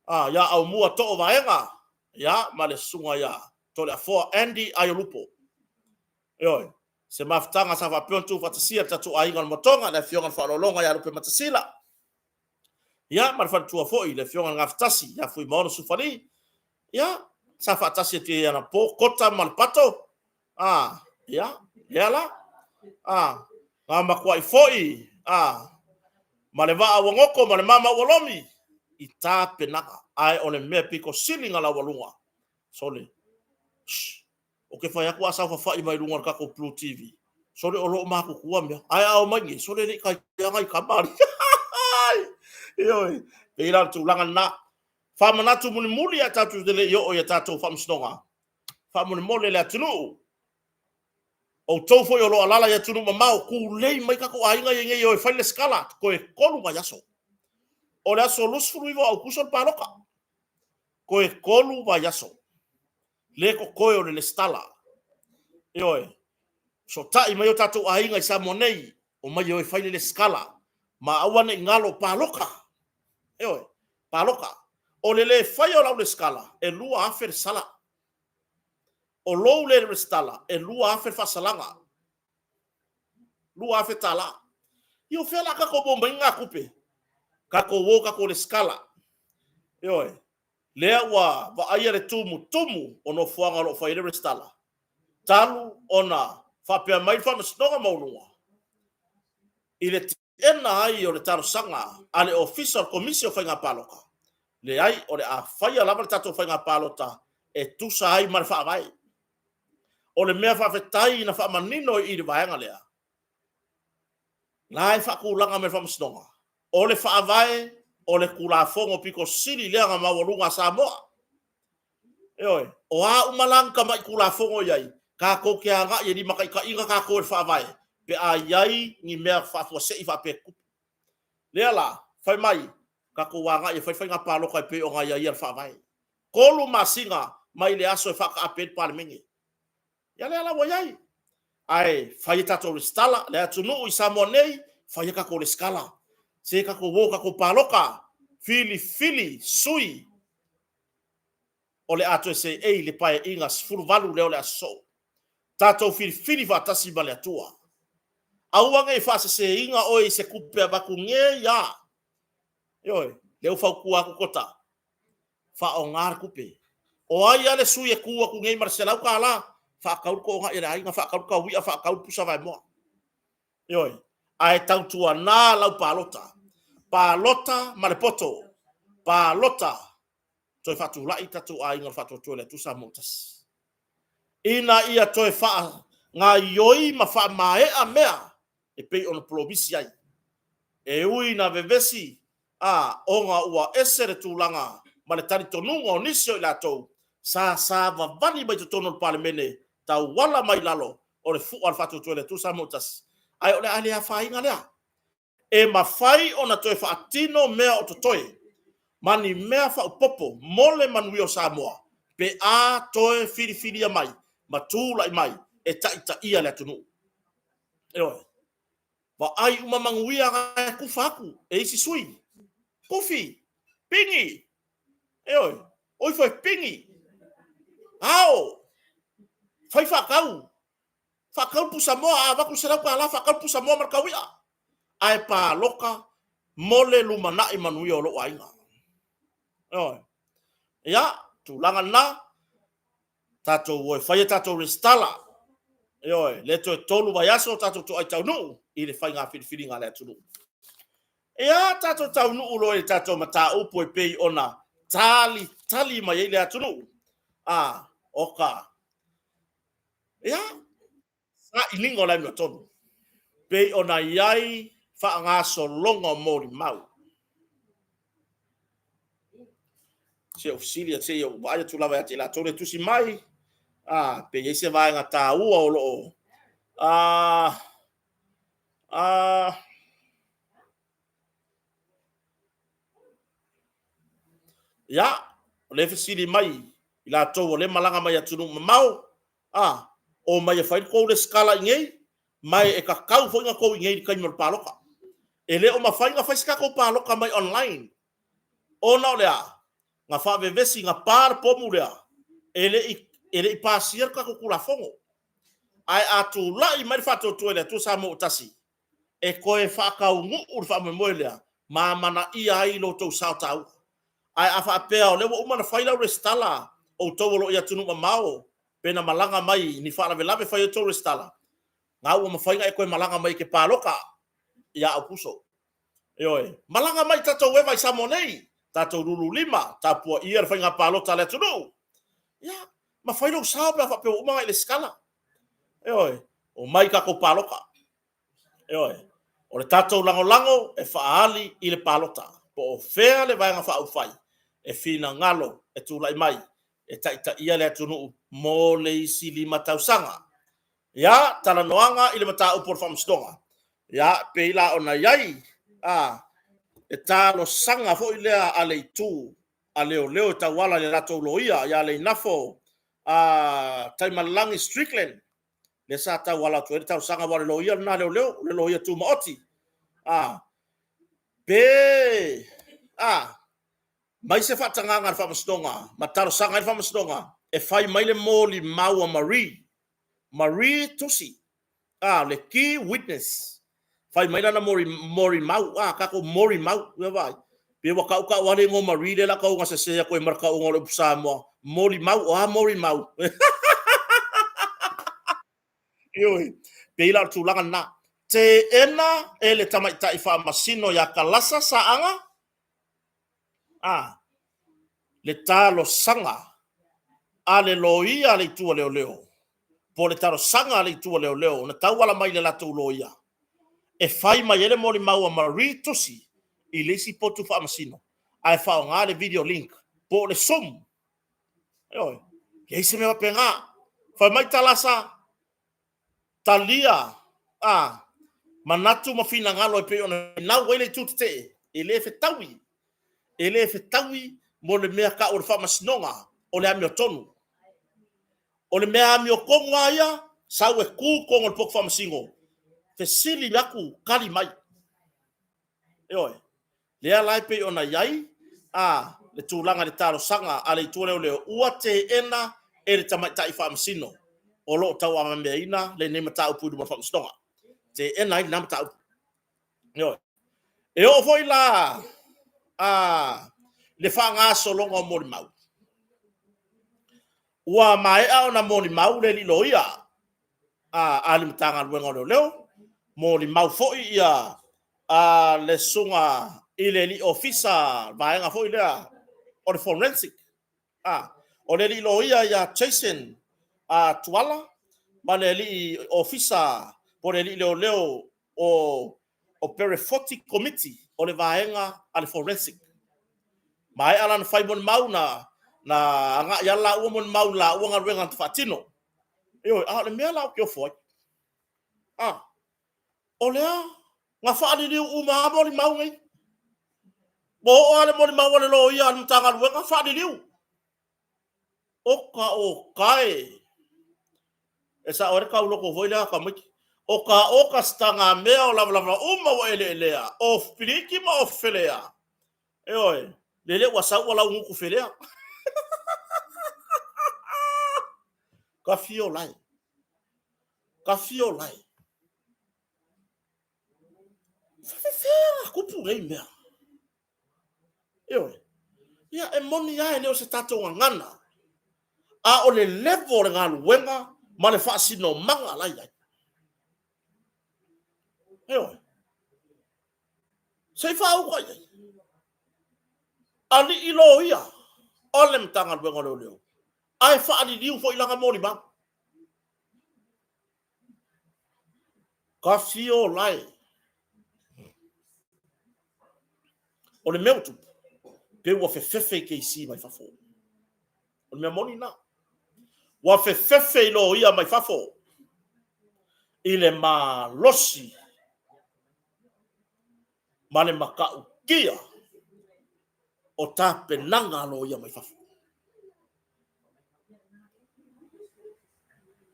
A, ia Aumua Too Vaega, ia ma le susuga ia Toleafoa Andy Aiolupo. Ioe, se mafutaga sa faapea ona tuufaatasia e le tatou aiga o le Motoga, le Afioga i le Faaaloaloga ia Lupematasila, ia ma le faletua foi le Afioga i le Gafatasi ia Fuimaono Sufali, ia sa faatasi atu i anapo Kota ma le Pato, a, ia, lea la, a, na matuai foi, a, ma le vaa ua goto ma le mama ua lomi. i tapenaga, ae o le mea pito sili na laualuga, sole, shh, ou te fai atu a saofafai mai luga o le tatou Blue TV, sole o lo o matutua mea, ae a omai nei, sole e le i taia nai tama alii. Ioe, pei la o le tulaga lena. Faamanatu mulimuli ae tatou te le i oo i a tatou faamasinoga, faamolemole le atunuu, outou foi o lo o alaala i atunuu mamao, tulei mai tatou aiga ia nei e o e fai le lesitala, toe 3 vaiaso. O le aso 29 o Aukuso le palota, toe 3 vaiaso le totoe o le lesitala. Ioe, fesootai mai o tatou aiga i Samoa nei, omai e o e fai le lesitala, ma aua ne i galo, palota. Ioe, palota. O le le faia o lau lesitala, e 2,000 le sala. O lou le resitala, e 2,000 le faasalaga. 2,000 tala. Ia o fea la tatou maua mai ai na tupe? Tatou o tatou lesitala. Ioe, lea ua vaaia le tumutumu o nofoaga o lo o fai ai le resitala, talu ona faapea mai le Faamasinoga Maualuga i le teena ai o le talosaga a le Ofisa o le Komisi o Faiga Palota, leai, o le a faia lava le tatou faiga palota e tusa ai ma le Faavae. O le mea faafetai na faamanino i le vaega lea, la e faatulaga mai e le Faamasinoga, o le Faavae o le Tulafono pito sili lea ona maualuga a Samoa. Ioe, o a uma la ni tamai Tulafono e i ai, tatou te agai e limataitaiina tatou e le Faavae pe a i ai ni mea faafuasei faapea e tutupu. Lea la, fai mai, tatou agai e fai faiga palota e pei ona aiaia e le Faavae. 3 masina mai le aso e faataape ai le Palemene. Ia lea la ua i ai. Ae fai a tatou resitala, le atunuu i Samoa nei, fai a tatou resitala. Se tatou o tatou palota, filifili sui o le a toe seei i le Paeaiga 18 lea o le a sosoo. Tatou filifili faatasi ma le Atua. Aua ne i faaseseina oe i se tupe avatu nei lava. Ioe, lea ua fautua atu Kota, faaaoga le tupe. O ai lava le sui e tu atu nei ma le $100, faatau le toonai a le aiga, faatau le taui'a, faatau le pusa vaemoa. Ioe, ae tautuana lau palota. Palota ma le poto, palota toe faatulai tatou aiga o le Faatuatua i le Atua Samoa ua Tasi, ina ia toe faagaoioi ma faamaea mea e pei ona polomisi ai. E ui ina vevesi a ona ua ese le tulaga ma le talitonuga o nisi o i latou sa savavali mai totonu o le Palemene tauala mai lalo o le fua o le Faatuatua i le Atua Samoa ua Tasi, ae o le a le afaina lea. E mafai ona toe faatino mea o totoe ma ni mea faaopoopo mo le manuia o Samoa pe a toe filifilia mai ma tulai mai e taitaia le atunuu. Ioe. Vaai uma manuia na e tufa atu e isi sui. Tufi, pigi, ioe, o ifo e pigi, ao, fai faatau, faatau le pusamoa, a avatu le $100 faatau le pusamoa ma le taui'a, ae palota mo le lumanai manuia o lou aiga. Ioe. Ia, tulaga lena, tatou o e fai a tatou resitala. Ioe, lea toe 3 vaiaso tatou toai taunuu i le faiga filifiliga a le atunuu. Ia, tatou taunuu loa i le tatou mataupu e pei ona talitali mai ai le atunuu. A, o ka Ia, sailiga o le amiotonu, pei ona i ai faagasologa o molimau. Se i ou fesili, se i ou vaai atu lava ia te i latou le tusi mai, a, pe i ai se vaega taua o lo o, a, a, Ia, o lea e fesili mai i latou o lea e malaga mai atunuu mamao, a, omai e fai le tou resitala i inei, ma e tatau foi ona tou i inei i le taimi o le palota. E le o mafai ona fai se tatou palota mai online, ona o le a? Na faavevesi, na pa le pomu lea, e le i pasia le tatou Tulafono. Ae a tulai mai le Faatuatua i le Atua Samoa ua Tasi, e toe faataunuu le faamoemoe lea ma amanaia ai lo outou sao taua. Ae a faapea o lea ua uma ona fai lau resitala, outou o lo o i atunuu mamao, pe na malaga mai i ni faalavelave fai ai outou resitala, na ua mafai ona e toe malaga mai e te palota ia Aokuso. Ioe, malaga mai tatou eva i Samoa nei. Tatou lulu lima, tapuaia le faiga palota a le atunuu. Ia, ma fai lou sao pe a faapea ua uma ona e lesitala. Ioe, omai tatou palota. Ioe, o le tatou lagolago e faaali i le palota. Po o fea le Vaega Faaupufai e finagalo e tulai mai e taitaia le atunuu mo le isi 5 tausaga. Ia, talanoaga i le mataupu o le Faamasinoga, ia, pei la ona i ai le talosaga foi lea a le itu a leoleo e tauala i le latou loia ia Leinafo Taimalelagi Strickland, lea sa tauala atu ai le talosaga, aua o le loia lena a leoleo, o le loia tumaoti. Pe mai se faatagaga a le Faamasinoga ma talosaga ai le Faamasinoga e fai mai le molimau a Marie, Marie Tusi, le key witness, fai mai lana molimau, tatou molimau, ua vaai? Pei ua tau tau lava le igoa Marie lea o le a tau sese atu ai ma le tauga o le upu Samoa, molimau, o a molimau? Ioe, pei la o le tulaga lena. Teena e le tamaitai faamasino ia Kalasa Saaga a le talosaga a le loia a le itu a leoleo, po o le talosaga a le itu a leoleo na tauala mai i le latou loia e fai mai ai le molimau a Marie Tusi i le isi potu faamasino ae faaaoga le video link po o le Zoom. Ioe, leai se mea faapena. Fai mai Talasa, talia a manatu ma finagalo e pei ona finau ai le itu tetee, e le fetaui, e le fetaui mo le mea tau o le faamasinoga o le amiotonu. O le mea amiotonu lava ia, sau e tu i totonu o le potu faamasino, fesili atu, tali mai. Ioe. Lea la e pei ona i ai a le tulaga i le talosaga a le itu a leoleo ua teena e le tamaitai faamasino o lo o tauavameaina lenei mataupu i luma o le faamasinoga. Teena ai lena mataupu. Ioe. E oo foi la a le faagasologa o molimau, ua maea ona molimau le alii loia a le Matagaluega o Leoleo, molimau foi ia le susuga i le alii ofisa vaega foi lea o le forensic. O le alii loia ia Jason Tuala ma le alii ofisa po o le alii leoleo o Perefoti Komiti o le vaega a le forensic. Maea la ona fai molimau, na agai lava laua molimau i laua galuega na faatino. Ioe, a o le mea la ou te ofo ai, o lea na faaliliu uma lava molimau nei. Ua oo lava le molimau a le loia a le Matagaluega, faaliliu. Oka oka e! E sao ai le tauloto foi lea a tamaiti. Oka oka sitagamea o lavalava uma ua eleelea, o piliki ma o felea. Ioe, lele ua sau ua laugutu felea. Tafio lae. Tafio lae. Faafefea ona tupu nei mea? Ioe. Ia, e moni lava e le o se tatou gagana, a o le level o le galuega ma le faasinomaga la e i ai. Ioe. Se i faauta i ai. Alii loia o le Matagaluega o Leoleo, ae faaliliu foi lana molimau. Tafio lae. O le mea ua tupu, pe ua fefefe i keisi mai fafo. O le mea moni lena. Ua fefefe i loia mai fafo i le malosi ma le matautia o tapenaga a loia mai fafo.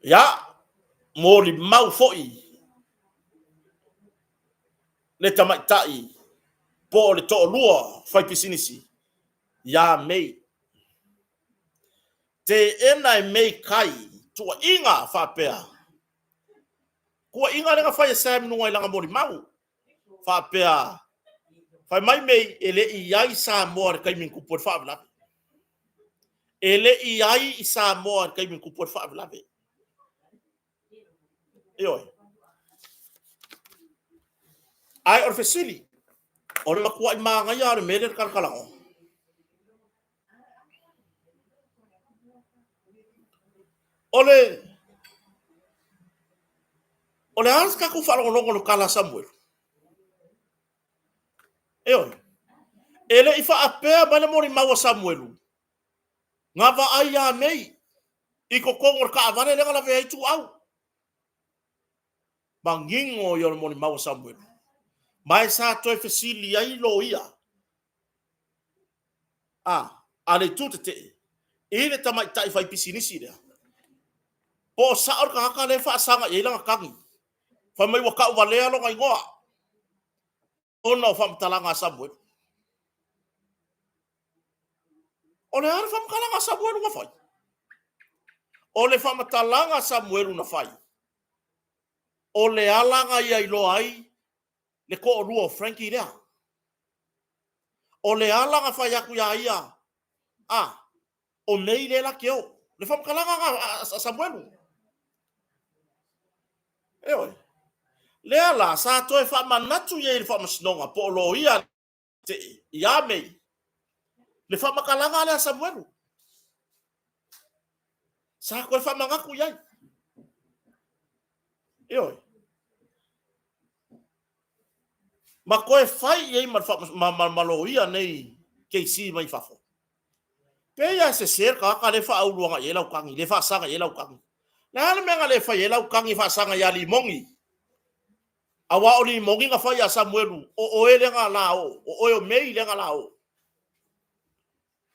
Ia, molimau foi le tamaitai po o le toalua faipisinisi ia Mei. Teena e Mei Kai tuuaiga faapea, tuuaiga lea na fai e Sam Nuga i lana molimau faapea, fai mai Mei e le i i ai i Samoa i le taimi na tupu ai le faalavelave. E le i i ai i Samoa i le taimi na tupu ai le faalavelave. Ioe. Ae o le fesili, o le matuai manaia lava o le mea lea e talatalanoa. O le O le a le tatou faalogologo i le tala a Samuelu? Ioe. E le i faapea mai le molimau a Samuelu, na vaai ia Mei i totonu o le taavale lea na lavea ai Ituau. Manino ia o le molimau a Samuelu. Ma e sa toe fesili ai loia a le Itu Tetee i le tamaitai faipisinisi lea, po o sao le tagata lea e faasaga i ai lana tagi, fai mai ua tauvalea lona igoa ona o faamatalaga a Samuelu. O le a le faamatalaga a Samuelu na fai? O le faamatalaga a Samuelu na fai, o le ala na ia iloa ai le toalua o Frankie lea. O le ala na fai atu ia ia, a, o nei lea la te o. Le faamatalaga na a Samuelu. Ioe. Lea la, sa toe faamanatu i ai i le faamasinoga po o loia tetee ia Mei le faamatalaga lea a Samuelu. Sa toe faamanatu i ai. Ioe. Ma toe fai i ai ma, ma, ma loia nei KC mai fafo. Pei lava e sese le tagata lea e faaulu agai i ai lau tagi, lea e faasaga i ai lau tagi. Le a le mea na le fai ai lau tagi e faasaga ia Limogi? Aua o Limogi na fai ia Samuelu, o oe lea na la o, o oe o Mei lea na la o.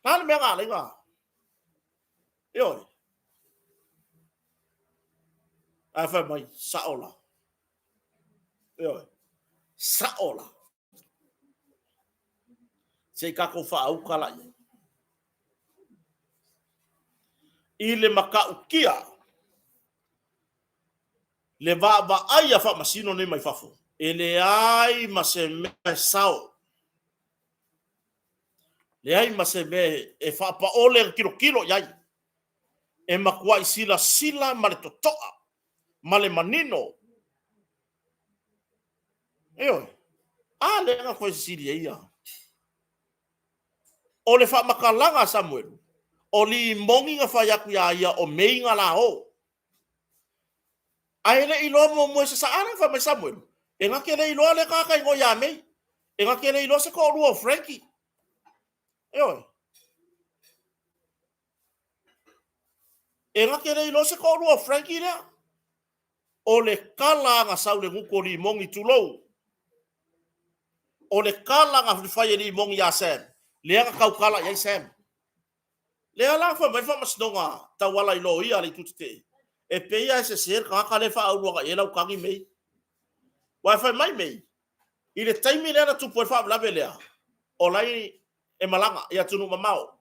Le a le mea na alai na? Ioe. Ae fai mai, sao la. Ioe. Sao la. Se i tatou faauta la i ai. I le matautia le vaavaai a faamasino nei mai fafo, e leai ma se mea e sao, leai ma se mea e faapaole e tilotilo i ai, e matuai silasila ma le totoa ma le manino. Ioe. A lea na toe sisili ai ia. O le faamatalaga a Samuelu, o Limogi na fai atu iā ia o Mei na la o. Ae le i iloa muamua e se saa lea na fai mai Samuelu, e na te le iloa lea tagata igoa ia Mei. E na te le iloa se toalua o Frankie. Ioe. E na te le iloa se toalua o Frankie lea. O le tala na sau le gutu o Limogi, tulou. O le tala na fai e Limogi ia Sam, lea na tautala i ai Sam. Lea la fai mai le faamasinoga tauala i loia a le Itu Tetee, e pei lava e sese le tagata lea e faaulu agai i ai lau tagi Mei. Aua e fai mai Mei, i le taimi lea na tupu ai le faalavelave lea, o la e malaga i atunuu mamao,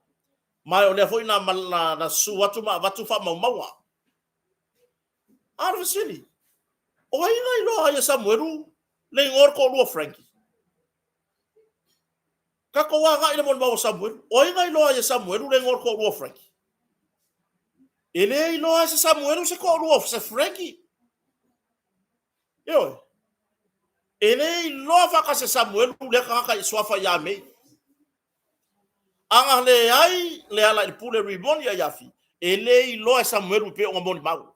ma o lea foi na, na, na susu atu ma avatu faamaumauga. A o le fesili, o ai na iloa ai e Samuelu le igoa o le toalua o Frankie? Tatou agai i le molimau a Samuelu. O ai na iloa ai e Samuelu le igoa o le toalua o Frankie? E le iloa e se Samuelu se toalua o se Frankie. Ioe. E le iloa faatasi e Samuelu lea tagata i suafa ia Mei. A na leai Lealailepule Rimoni Aiafi, e le iloa e Samuelu pei ona molimau.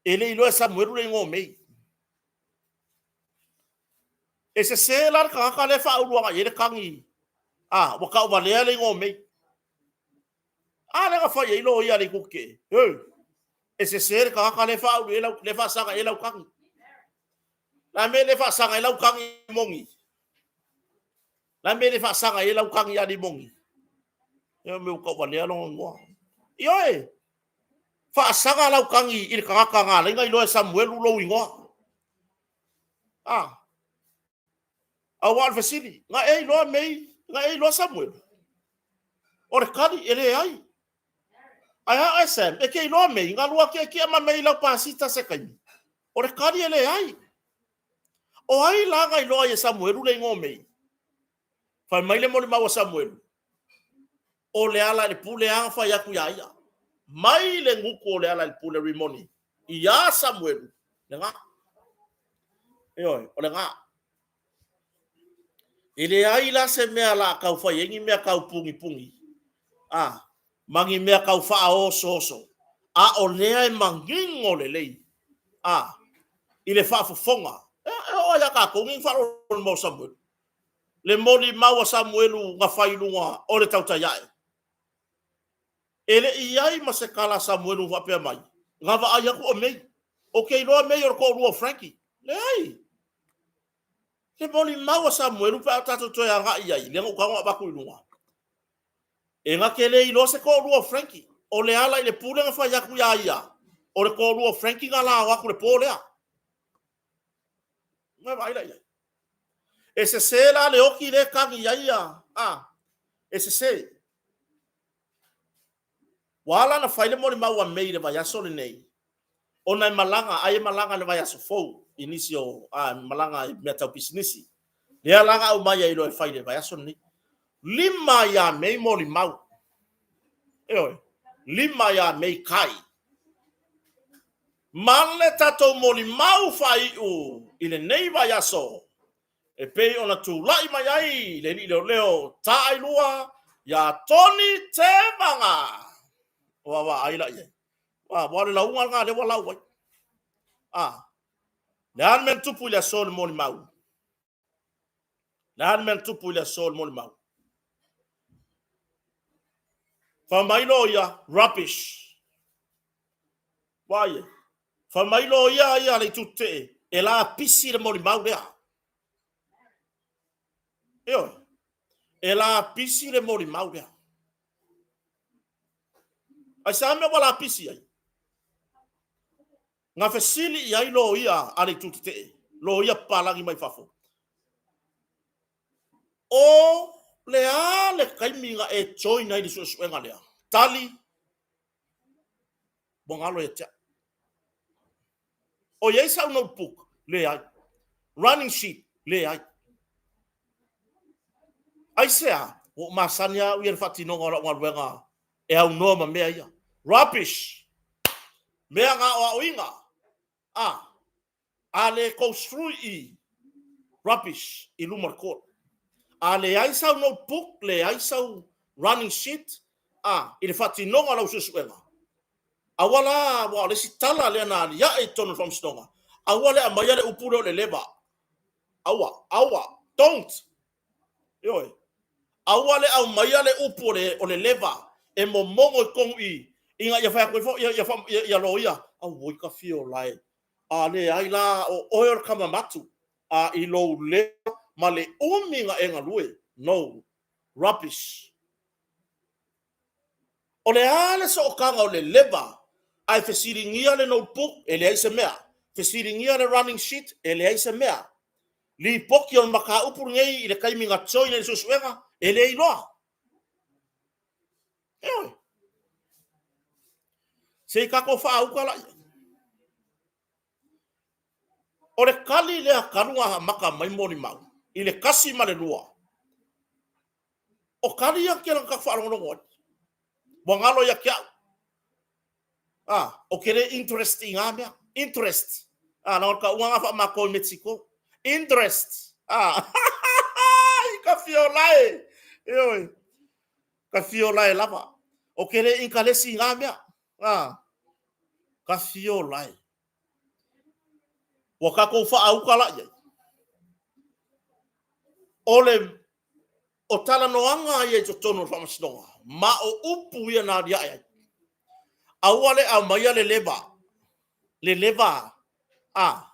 E le iloa e Samuelu le igoa o Mei. E sese la le tagata lea e faaulu agai i ai le tagi, a, ua tauvalea le igoa o Mei. A lea na fai ai loia a le Itu Tetee, He, e sese le tagata lea e faaulu i ai lau, lea e faasaga i ai lau tagi. La mea le faasaga ai lau tagi i Limogi? La mea le faasaga ai lau tagi ia Limogi? Ia mea ua tauvalea lona igoa. Ioe, faasaga lau tagi i le tagata na ala ai ona iloa e Samuelu lou igoa. A, aua o le fesili, na e iloa Mei, na e iloa Samuelu? O le tali, e leai. Ae a oe Sam, e te iloa Mei, na lua kiekie ma Mei i lau pasita se taimi? O le tali, e leai. O ai la na iloa ai e Samuelu le igoa o Mei? Fai mai le molimau a Samuelu, o Lealailepule lava na fai atu iā ia. Mai le gutu o Lealailepule Rimoni iā Samuelu, lena. Ioe, o lena. E leai la se mea la tau fai ai ni mea tau punipuni. A, ma ni mea tau faaosooso, a o lea e manino lelei a i le faafofoga. E oo lava ia tatou nei na faalogologo mai o Samuelu. Le molimau a Samuelu na fai i luga o le tautai ae. E le i i ai ma se tala a Samuelu faapea mai, na vaai atu o Mei. Ou te iloa Mei o le toalua o Frankie. Leai. Le molimau a Samuelu pe a tatou toe agai i ai, lea na ou tago avatu i luga. E na te le iloa se toalua o Frankie. O le ala i le pule na fai atu ia ia, o le toalua o Frankie na lao atu le po lea. Ua vaai la i ai. E sese la le oti lea e tagi ai ia, a, e sese. Ua ala ona fai le molimau a Mei i le vaiaso lenei, ona e malaga, ai e malaga i le vaiaso fou i nisi o a, malaga i mea tau pisinisi. Lea la na aumai ai loa e fai i le vaiaso lenei. 5 ia Mei molimau. Ioe, 5 ia Mei kai. Ma le tatou molimau faaiu i lenei vaiaso, e pei ona tulai mai ai le alii leoleo taailua ia Tony Tevaga. Ua vaai la i ai. Aua o le lauga lena lea ua lau ai. A, le a le mea na tupu i le aso o le molimau? Le a le mea na tupu i le aso o le molimau? Fai mai loia, rubbish. Vaai ai. Fai mai loia ia le itu tetee, e lapisi le molimau lea. Ioe. E lapisi le molimau lea. Aisea mea ua lapisi ai? Na fesili i ai loia a le itu tetee, loia papalagi mai fafo. O le a le taimi na e join ai i le suesuega lea? Tali, ua galo ia te au. O i ai sau notebook? Leai. Running sheet? Leai. Aisea? Ua ou masani lava au ia i le faatinoga o lau galuega e aunoa ma mea ia. Rubbish! Mea na aoaoina. A, a le goes through i rubbish i luma o le court. A leai sau notebook, leai sau running sheet, a, i le faatinoga o lau suesuega, aua la, aua o le isi tala lea na aliae i totonu o le faamasinoga, aua le aumaia le upu lea o le leva. Aua, aua, don't. Ioe. Aua le aumaia le upu o le leva e momono i totonu i i, ina ia fai atu ai foi ia loia, auoi ka fiola e. A leai la, o oe o le tama matu, a i lou leva ma le umi na e galue, no. Rubbish. O le a le sootaga o le leva ae fesiligia le notebook, e leai se mea. Fesiligia le running sheet, e leai se mea. Lipoti o le mataupu lenei i le taimi na join ai i le suesuega, e le iloa. Ioe. Se i tatou faauta laia. O le tali lea talu ona amata mai molimau i le 1 ma le 2, o tali ia tele na tatou faalogologo ai. Ua galo ia te au. Ah, ou te le interest i ngā mea. Interest. Ah, na o ka uga ngā whaamākou i Mexico. Interest. Ah, i ka fiolae. Eoi. Ka fiolae lava. O ke le inkalesi i ngā mea. Ah, ka fiolae. Ua tatou faauka la i ai. O le O talanoaga ia i totonu o le faamasinoga, ma o upu ia na aliae ai. Aua le aumaia le leva, le leva, a.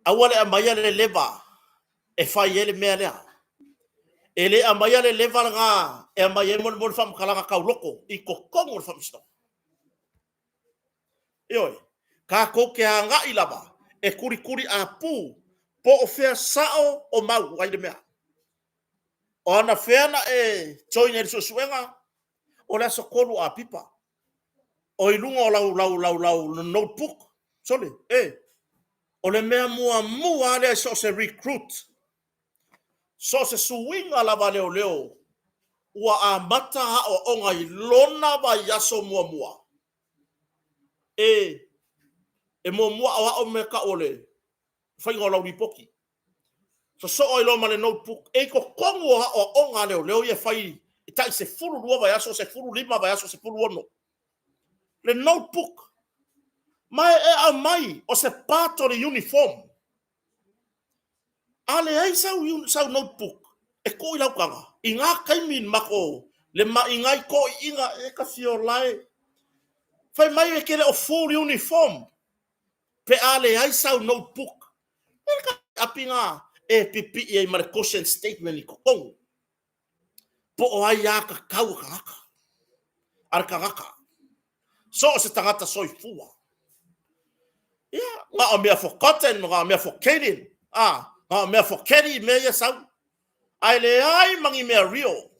Aua le aumaia le leva e fai ai le mea lea. E le aumaia le leva lena e aumai ai mo le faamatalaga tauloko i totonu o le faamasinoga. Ioe, tatou te agai lava e kulikuli apu po o fea sao o mau ai le mea. O ana fea na e join ai i le suesuega, o le aso 3 o Apipa. O i luga o lau, lau, lau, lau notebook, sole, e. O le mea muamua lava lea i so o se recruit, so o se suiga lava a leoleo ua amata aoaoga i lona vaiaso muamua. E, e muamua aoao mea tau o le faiga o lau lipoti. Sosoo ai loa ma le notebook. E i totonu o aoaoga a leoleo ia e fai E tai 12 vaiaso, 15 vaiaso, 16. Le notebook. Ma e aumai o se part o le uniform. A leai sau, sau notebook e tuu i lau taga, i ngā taimi mako le ma i ngai toʻiʻiga e ka fiola e. Fai mai e ke le o full uniform pe a leai sau notebook. E ka api ngā e pipiʻi ai ma le caution statement i totonu. Po o ai a tatau a tagata. A le tagata. So o se tagata soifua. Ia, na o mea forgotten, na o mea forgetting, a, na o mea forgetting mea ia sau. Ae leai ma ni mea real.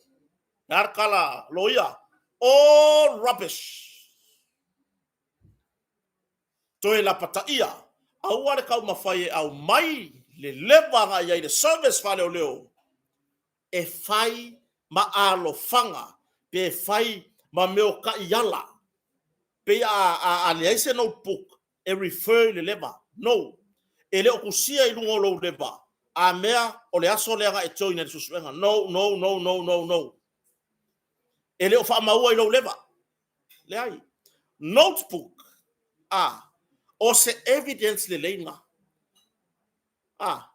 Le a le tala loia? All rubbish. Toe lapataia, aua le taumafai e aumai le leva agai i ai le service faaleoleo e fai ma alofaga pe fai ma mea o taiala pei a a leai se notebook e refer i le leva. No. E le o tusia i luga o lou leva a mea o le aso lea na e join ai i le suesuega. No, no, no, no, no, no. E le o faamaua i lou leva. Leai. Notebook, a, o se evidence lelei lena. A,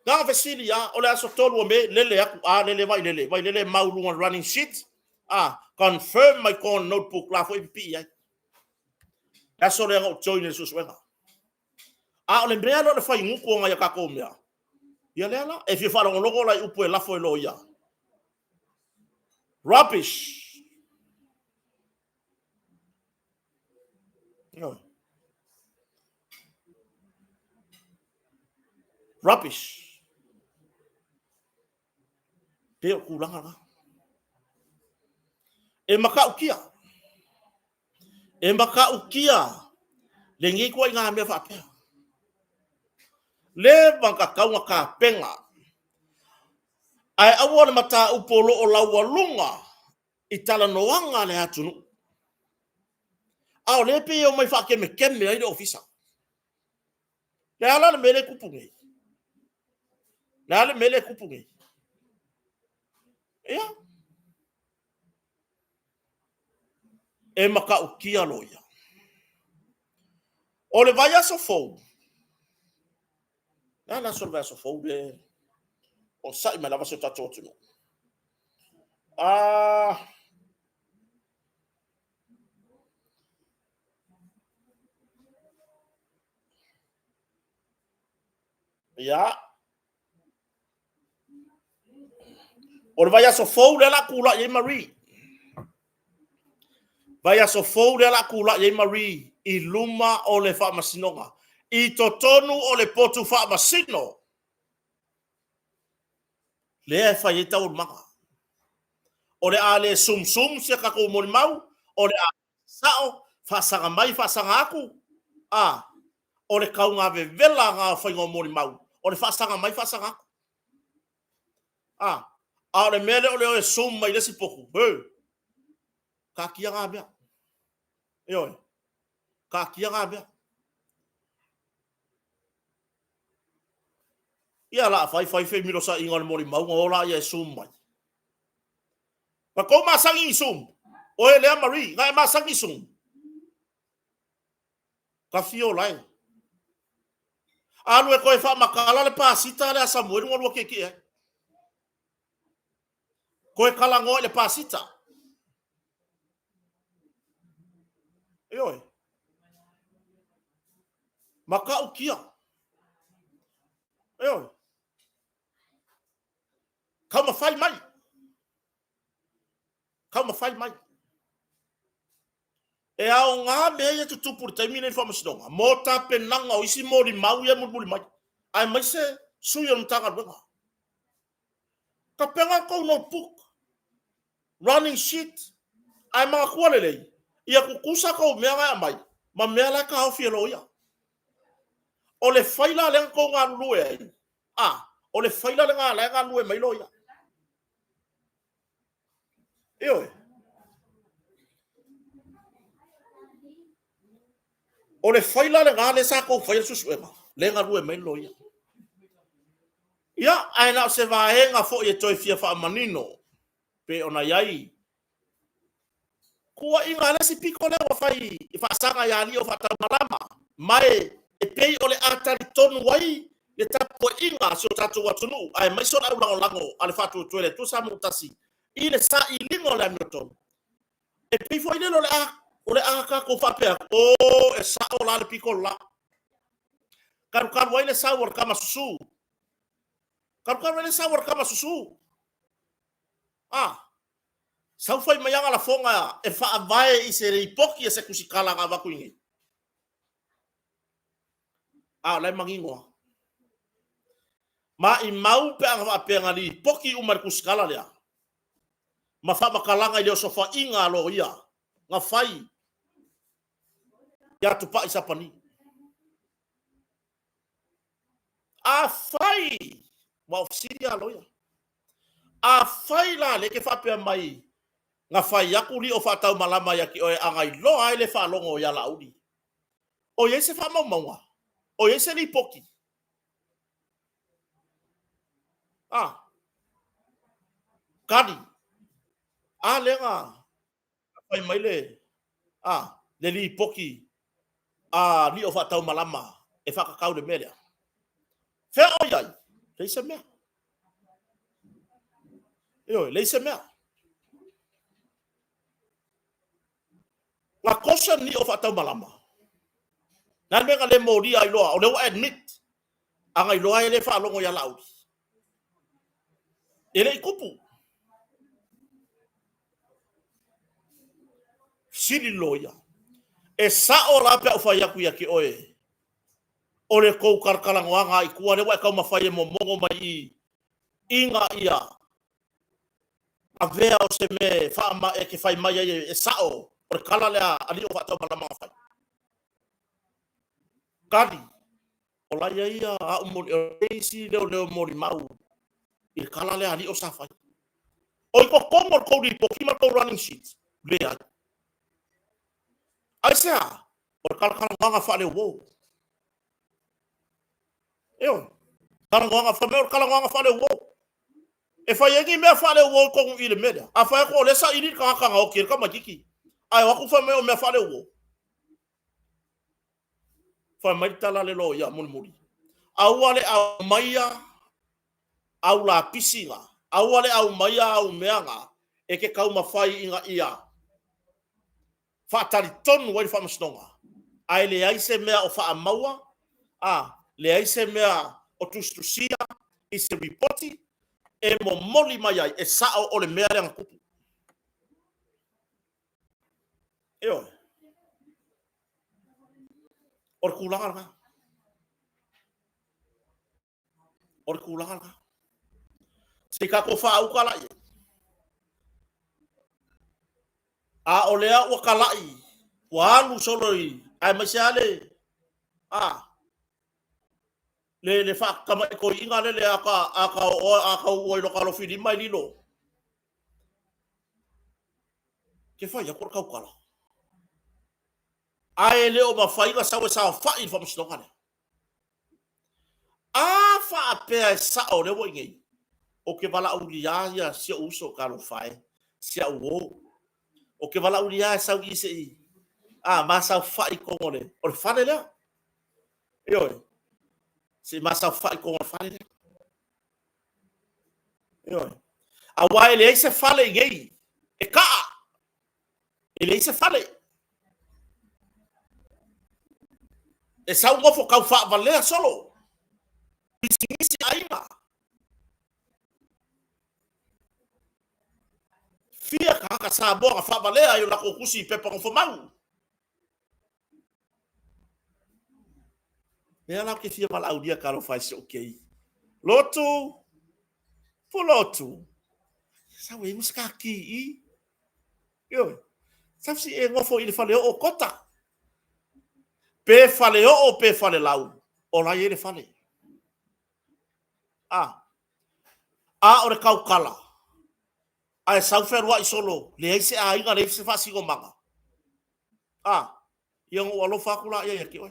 na o fesili a, o le aso 3 o Me, lele atu, a, lele Vailele, Vailele e mau i luga o le running sheet, a, confirm mai kona notebook la foi e pipii ai. Le aso lea na ou join ai i le suesuega. A o le mea lea o le faigutu o nai a tatou mea, ia lea la, e fia faalogologo la i upu e lafo e loia. Rubbish. Ioe. Rubbish. Pei o tulaga la. E matautia. E matautia lenei ituaiga mea faapea. Leva na tatau na tapena. Ae aua le mataupu o lo o laualuga i talanoaga a le atunuu. A o lea e pei e omai faakemekeme ai le ofisa. Le a la le mea lea e tupu nei? Le a le mea lea e tupu nei? Ia. E matautia loia. O le vaiaso fou, le a le aso o le vaiaso fou le onosai mai lava si o tatou atunuu. Ah, ia, O le vaiaso fou lea la tulai ai Marie. Vaiaso fou lea la tulai ai Marie i luma o le faamasinoga. I totonu o le potu faamasino lea e fai ai taualumaga. O le a le sumsum si a tatou molimau, o le a sao, faasaga mai, faasaga atu, a, o le tauga vevela na o faiga o molimau, o le faasaga mai, faasaga atu. A, a o le mea lea o le o e sum mai le isi potu, he, taatia na mea. Ioe, taatia na mea. Ia la fai fai femilosaiga o le molimau na o la ia e sum mai. Na tou masani i sum, oe lea Marie, na e masani i sum. Ka fiola e. Alu e toe faamatala le pasita lea a Samuelu na lua tietie ai. Toe talanoa i le pasita. Ioe. Matautia. Ioe. Taumafai mai. Taumafai mai. E aoga mea ia e tutupu i le taimi lenei i le Faamasinoga mo tapenaga o isi molimau ia e mulimuli mai, aemaise sui o le Matagaluega. Tapena tou notebook, running sheet, ae manatua lelei, ia tutusa tou mea na e aumai ma mea la e taofi e loia. O le faila lea na tou galulue ai, a, o le faila lena la e galulue mai loia. Ioe. O le faila lena lea sa tou faia le suesuega, lea e galue mai le loia. Ia, ae na o se vaega foi e toe fia faamanino. Pei ona i ai kuaiga a le isi pito lea ua fai i faasaga ia alii o faataumalama, ma e pei o le a talitonu ai le tapuaiga a si o tatou atunuu aemaise o le aulagolago a le Faatuatua i le Atua Samoa ua Tasi i le sailiga o le amiotonu. E pei foi lele o le a tatou faapea atu, o, e sao la le pito le la. Kalukalu ai le sau a le tama susu. Kalukalu ai le sau a le tama susu. A, sau fai mai ana lafoga e faavae i se lipoti a se tusitala na avatu i inei. A o la e manino lava. Maimau pe ana faapea na lipoti uma e le tusitala lea ma faamatalaga i le osofaiga a loia na fai ia Tupai Sapani. Afai, ua ou fesili lava loia, afai la lea e te faapea mai na fai atu lio faataumalama ia te oe a na iloa ai le faalogo ia Laauli, o i ai se faamaumauga? O i ai se lipoti? A, tali. A lea na fai mai le, a, le lipoti a lio faataumalama e faatatau i le mea lea. Fea o i ai? Leai se mea. Ioe, leai se mea. Na caution lio faataumalama. Le a le mea na le molia ai loa? O lea ua admit. A na iloa e le faalogo ia Laauli. E le i tupu. Fesili le loia. E sao la pe a ou fai atu ia te oe, o le tou talatalanoaga lava i tua lea ua e taumafai e momono mai i i ina ia avea o se mea e faama e te fai mai ai e sao o le tala lea a alii o faataumalama na fai. Tali, o la e i ai au moli, o le isi leoleo molimau i le tala lea a alii o sa fai. O i totonu o le tou lipoti ma le tou running sheet? Leai. Aisea? O le talatalanoaga faaleuo. Ioe. Talanoaga, fai mai o le talanoaga faaleuo. E fai ai ni mea faaleuo i totonu i le mea lea. A fai atu o lea e saili le tagata na oti ai le tamaitiiti, ae o atu fai mai o mea faaleuo. Fai mai le tala a le loia mulimuli, aua le aumaia au lapisi na, aua le aumaia au mea na e te taumafai ina ia faatalitonu ai le faamasinoga, ae leai se mea o faamaua, a, leai se mea o tusitusia i se lipoti e momoli mai ai e sao o le mea lea na tupu. Ioe. O le tulaga lena. O le tulaga lena. Se i tatou faauta la i ai. A o lea ua talai, ua alu solo i, aemaise lava le, a, le, le faatama'i toeaina lele a ta, a ta, a ta ua i lota alofi lima e lilo. Ke fai atu o le tautala. Ae le o mafai ona sau e saofai i le faamasinoga lea. A faapea e sao lea ua i nei, ou te valaaulia ia si ou uso talofa e, si au uo. Ou te valaaulia e sau i i se i a ma saofai i totonu o le, o le fale lea. Ioe, se i ma saofai i totonu o le fale lea. Ioe. Aua e leai se fale i nei e kaa. E leai se fale. E sau nofo tau faavalea solo. Pisinisi aiga. Fia tagata Samoa na faavalea i o latou tusi i pepa nofo mau. Lea la ou te fia valaaulia talofa e si ou kei. Lotu, Pulotu, sau e inu se kaki i. Ioe, sau si e nofo i le faleoo o Kota. Pe faleoo pe falelau, o la e i ai le fale. A, a o le taukala, ae sau fealuai solo, leai se aiga, leai se faasinomaga. A, ia ona ou alofa atu laia ia te oe.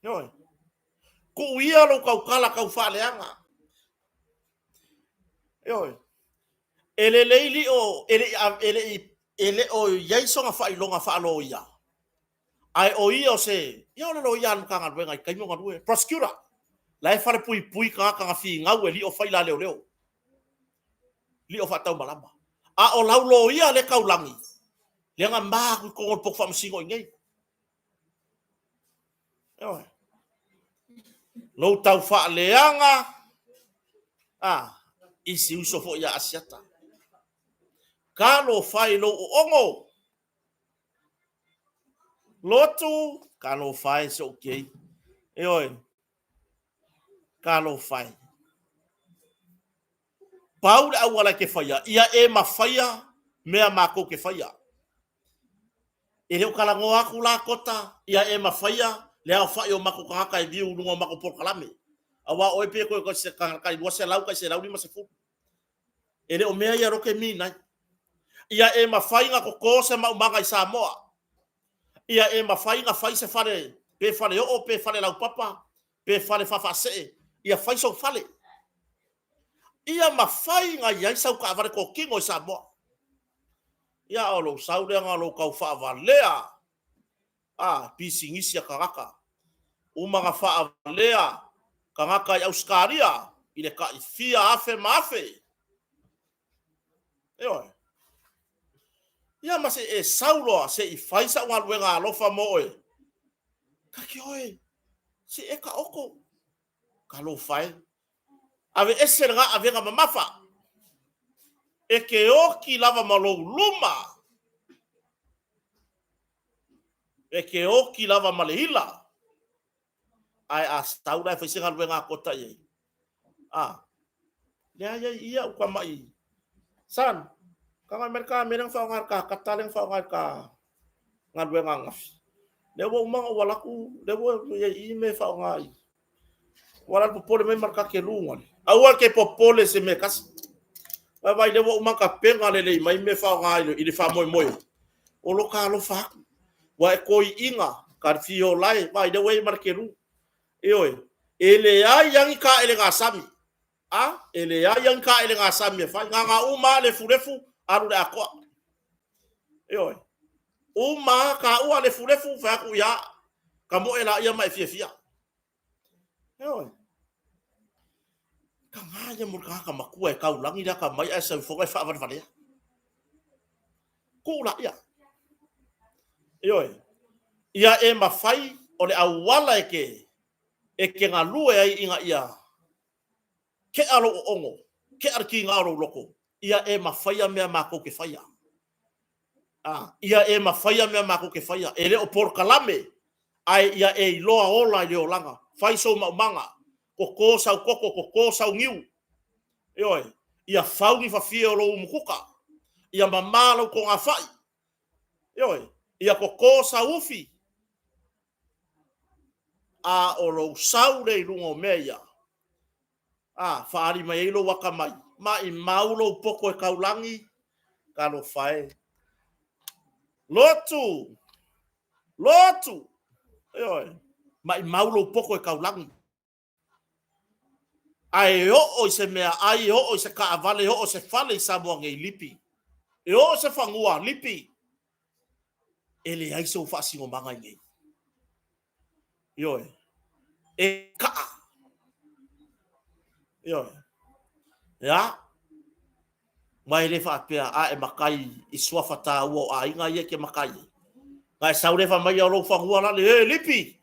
Ioe. Tuu ia lou tautala tau faaleaga. Ioe. E lelei lio, e le e le e le o i ai sona faailoga faaloia, ae o ia o se, ia o le loia a le Matagaluega i taimi o galue, prosecutor, la e falepuipui tagata na finau e lio fai la leoleo, lio faataumalama. A o lau loia lea e taulagi, lea na ma atu i totonu o le potu faamasino i inei. Ioe. Lou tau faaleaga, a, i si uso foi ia Asiata. Talofa e i lou oono, lotu, talofa e si ou kei. Ioe, talofa e. Pau le auala e te faia, ia e mafaia mea matou te faia. E le o talanoa atu la Kota ia e mafaia le aofai o matou tagata e view i luga o matou polokalame. Aua o oe pei e toe se tai 200 tai 150. E le o mea ia lote minai. Ia e mafai na toto se maumaga i Samoa. Ia e mafai na fai se fale, pe fale oo, pe fale laupapa, pe fale faafaasee, ia fai sou fale. Ia mafai na i ai sau taavale totino i Samoa. Ia a o lou sau lea na o lou tau faavalea a pisinisi a tagata. Uma na faavalea tagata i Ausetalia i le tai fia afe ma afe. Ioe. Ia ma se i e sau loa se i fai sau galuega alofa mo oe. Ta te oe, se e taoto. Talofa e. Aveese lena avega mamafa. E te oti lava ma lou luma. E te oti lava ma le ila. Ae a sau la e fai se galuega a Kota i ai. A, leai ai ia uka mai. San, ka ngai mai le kamera na whaonga ka kata le na whaonga ka galuega ananafi. Lea ua uma ona ou alu atu, lea ua i ai i i mea e faaaoga ai. Ua alu popole mai ma le kakelu ngale. Aua ke popole se mea kasi. Vai vai lea ua uma tapena lelei mai mea e faaaoga i le faamoemoe. O lo ta alofa atu. Ua e toiina ka le fio lae, vai lea ua i ai ma le kelu. Ioe, e leai lava ni taelegasami. A, e leai lava ni taelegasami e fai. Na ona uma lava lefulefu, alu i le atoa. Ioe. Uma lava taua lefulefu, fai atu, ia, tamoe laia ma e fiafia. Ioe. Taga ia mo le tagata matua e taulagi le atamai ae sau ifoga e faavalevalea. Tuu laia. Ioe. Ia e mafai o le auala e te e te galue ai ina ia kea lou oono, kea le kiga o lou loto, ia e mafaia mea matou te faia. A, ia e mafaia mea matou te faia. E le o polokalame, ae ia e iloa ola i le olaga. Fai sou maumaga, toto sau koko, toto sau niu. Ioe, ia fau ni fafie o lou umukuka, ia mama lou togafai. Ioe, ia toto sau ufi, a o lou sau lea i luga o mea ia, a, faaali mai ai lou atamai, maimau lou poto e taulagi, talofa e. Lotu! Lotu! Ioe, maimau lou poto e taulagi. Ae oo i se meaai, e oo i se taavale, e oo i se fale i Samoa nei, lipi. E oo i se fanua, lipi. E leai sou faasinomaga i nei. Ioe. E kaa. Ioe. Ia. Ma e le faapea, a e matai i suafa taua o aiga ia e te matai ai. Na e sau lea fai mai ia o lou fanua lale, e lipi!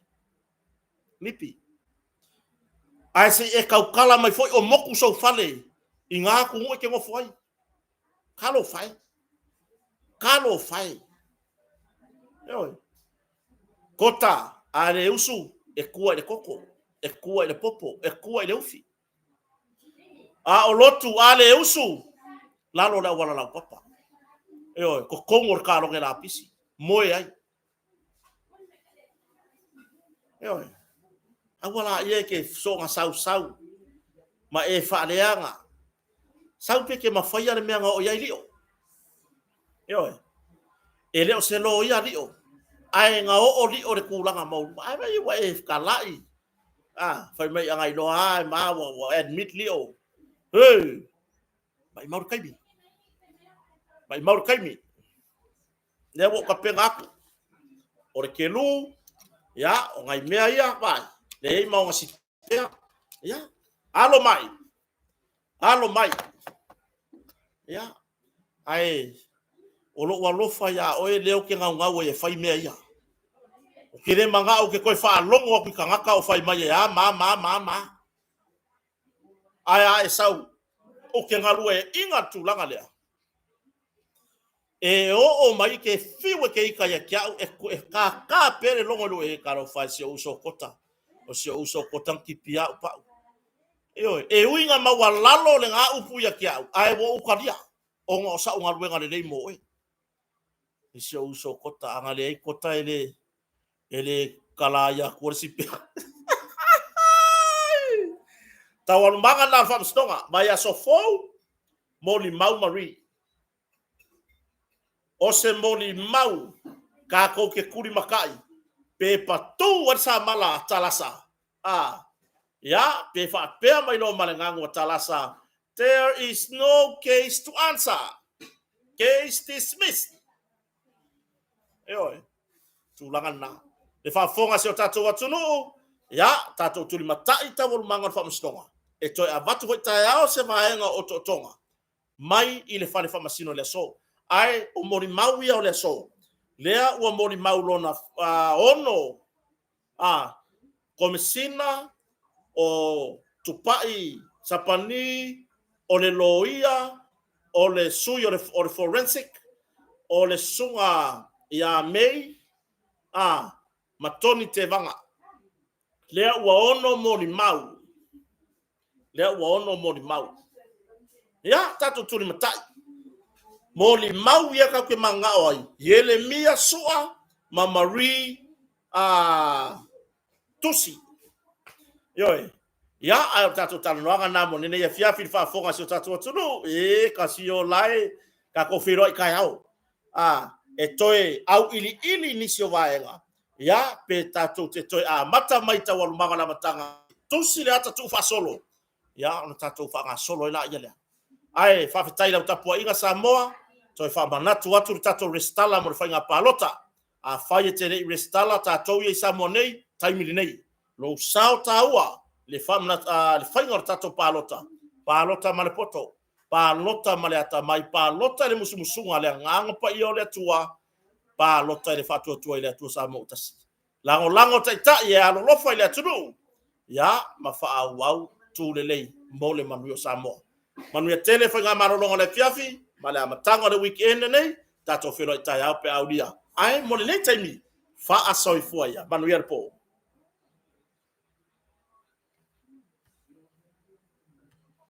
Lipi. Ae se i e tautala mai foi o motu sou fale i ngā atunuu e te nofo ai. Talofa e. Talofa e. Ioe. Kota, a le usu, e tua i le koko, e tua i le popo, e tua i le ufi. A o lotu, a le usu, lalo o le auala laupapa. Ioe, totonu o le kaloge lapisi, moe ai. Ioe. Aua laia e te soona sausau ma e faaleaga. Sau pe ke mafaia le mea na oo i ai lio. Ioe. E le o se loia lio, ae na oo lio le tulaga maualuga. Ae vai ua e talai. Ah, fai mai ana iloa a e ma ua, ua admit lio. Hey! Maimau le taimi. Maimau le taimi. Lea ua ou tapena atu. O le kelu, ia, o nai mea ia, vaai, leai ma ona sipea. Ia, alo mai. Alo mai. Ia, ae o lou alofa iā oe lea ou te naunau ai e fai mea ia. Ou te le manao ou te toe faalogo atu i tagata o fai mai e a ma a ma a ma a. Ae a e sau, ou te galueaiina le tulaga lea. E oo mai ke fiu e te ita ia te au, e kākā pea le logo i lou ee, talofa e si ou uso Kota. O si ou uso Kota na tipi au pau. Ioe, e ui ina maualalo lena upu ia te au, ae ua ou talia, ona o sa'u galuega lelei mo oe. I si ou uso Kota, a na leai Kota e le, e le kala ia atua le sipea. Taualumaga na o le Faamasinoga, vaiaso fou, molimau Marie. O se molimau tatou te tulimatai pe patu ai le samala a Talasa, a, ia, pe faapea mai loa ma le ganu a Talasa, There is no case to answer. Case dismissed. Ioe, tulaga lena. Le faafofoga a si o tatou atunuu, ia, tatou tulimatai taualumaga o le Faamasinoga. E toe avatu foi taeao se vaega o otootoga mai i le fale faamasino i le aso. Ae o molimau ia o le aso, lea ua molimau lona 6 a Komesina o Tupai Sapani, o le loia, o le sui o le forensic, o le susuga ia May a ma Tony Tevaga. Lea ua 6 molimau. Lea ua 6 molimau. Ia, tatou tulimatai. Molimau ia tatou te mananao ai, Ielemia Sua ma Marie a Tusi. Ioe. Ia, ae o le tatou talanoaga na mo lenei afiafi i le faafofoga a si o tatou atunuu. E, kasi o lae, tatou feiloai taeao. A, e toe auiliili nisi o vaega, ia, pe tatou te toe amata mai taualumaga o le amataga, tusi le ata tuufaasolo, ia, ona tatou faagasolo ai laia lea. Ae faafetai i lau tapuaiga Samoa, toe faamanatu atu le tatou resitala mo le faiga palota. Afai e te le i resitala tatou ia i Samoa nei, taimi lenei. Lou sao taua i le faiga o le tatou palota, palota ma le poto, palota ma le atamai, palota i le musumusuga a le Agaga Paia o le Atua, palota i le faatuatua i le Atua Samoa ua tasi. Lagolago taitai e alolofa i le atunuu, ia ma faaauau tu lelei mo le manuia o Samoa. Manuia tele faigamalologa o le afiafi ma le amataga o le weekend lenei, tatou feiloai taeao pe a aulia. Ae mo lenei taimi, faasoifua ia. Manuia le po.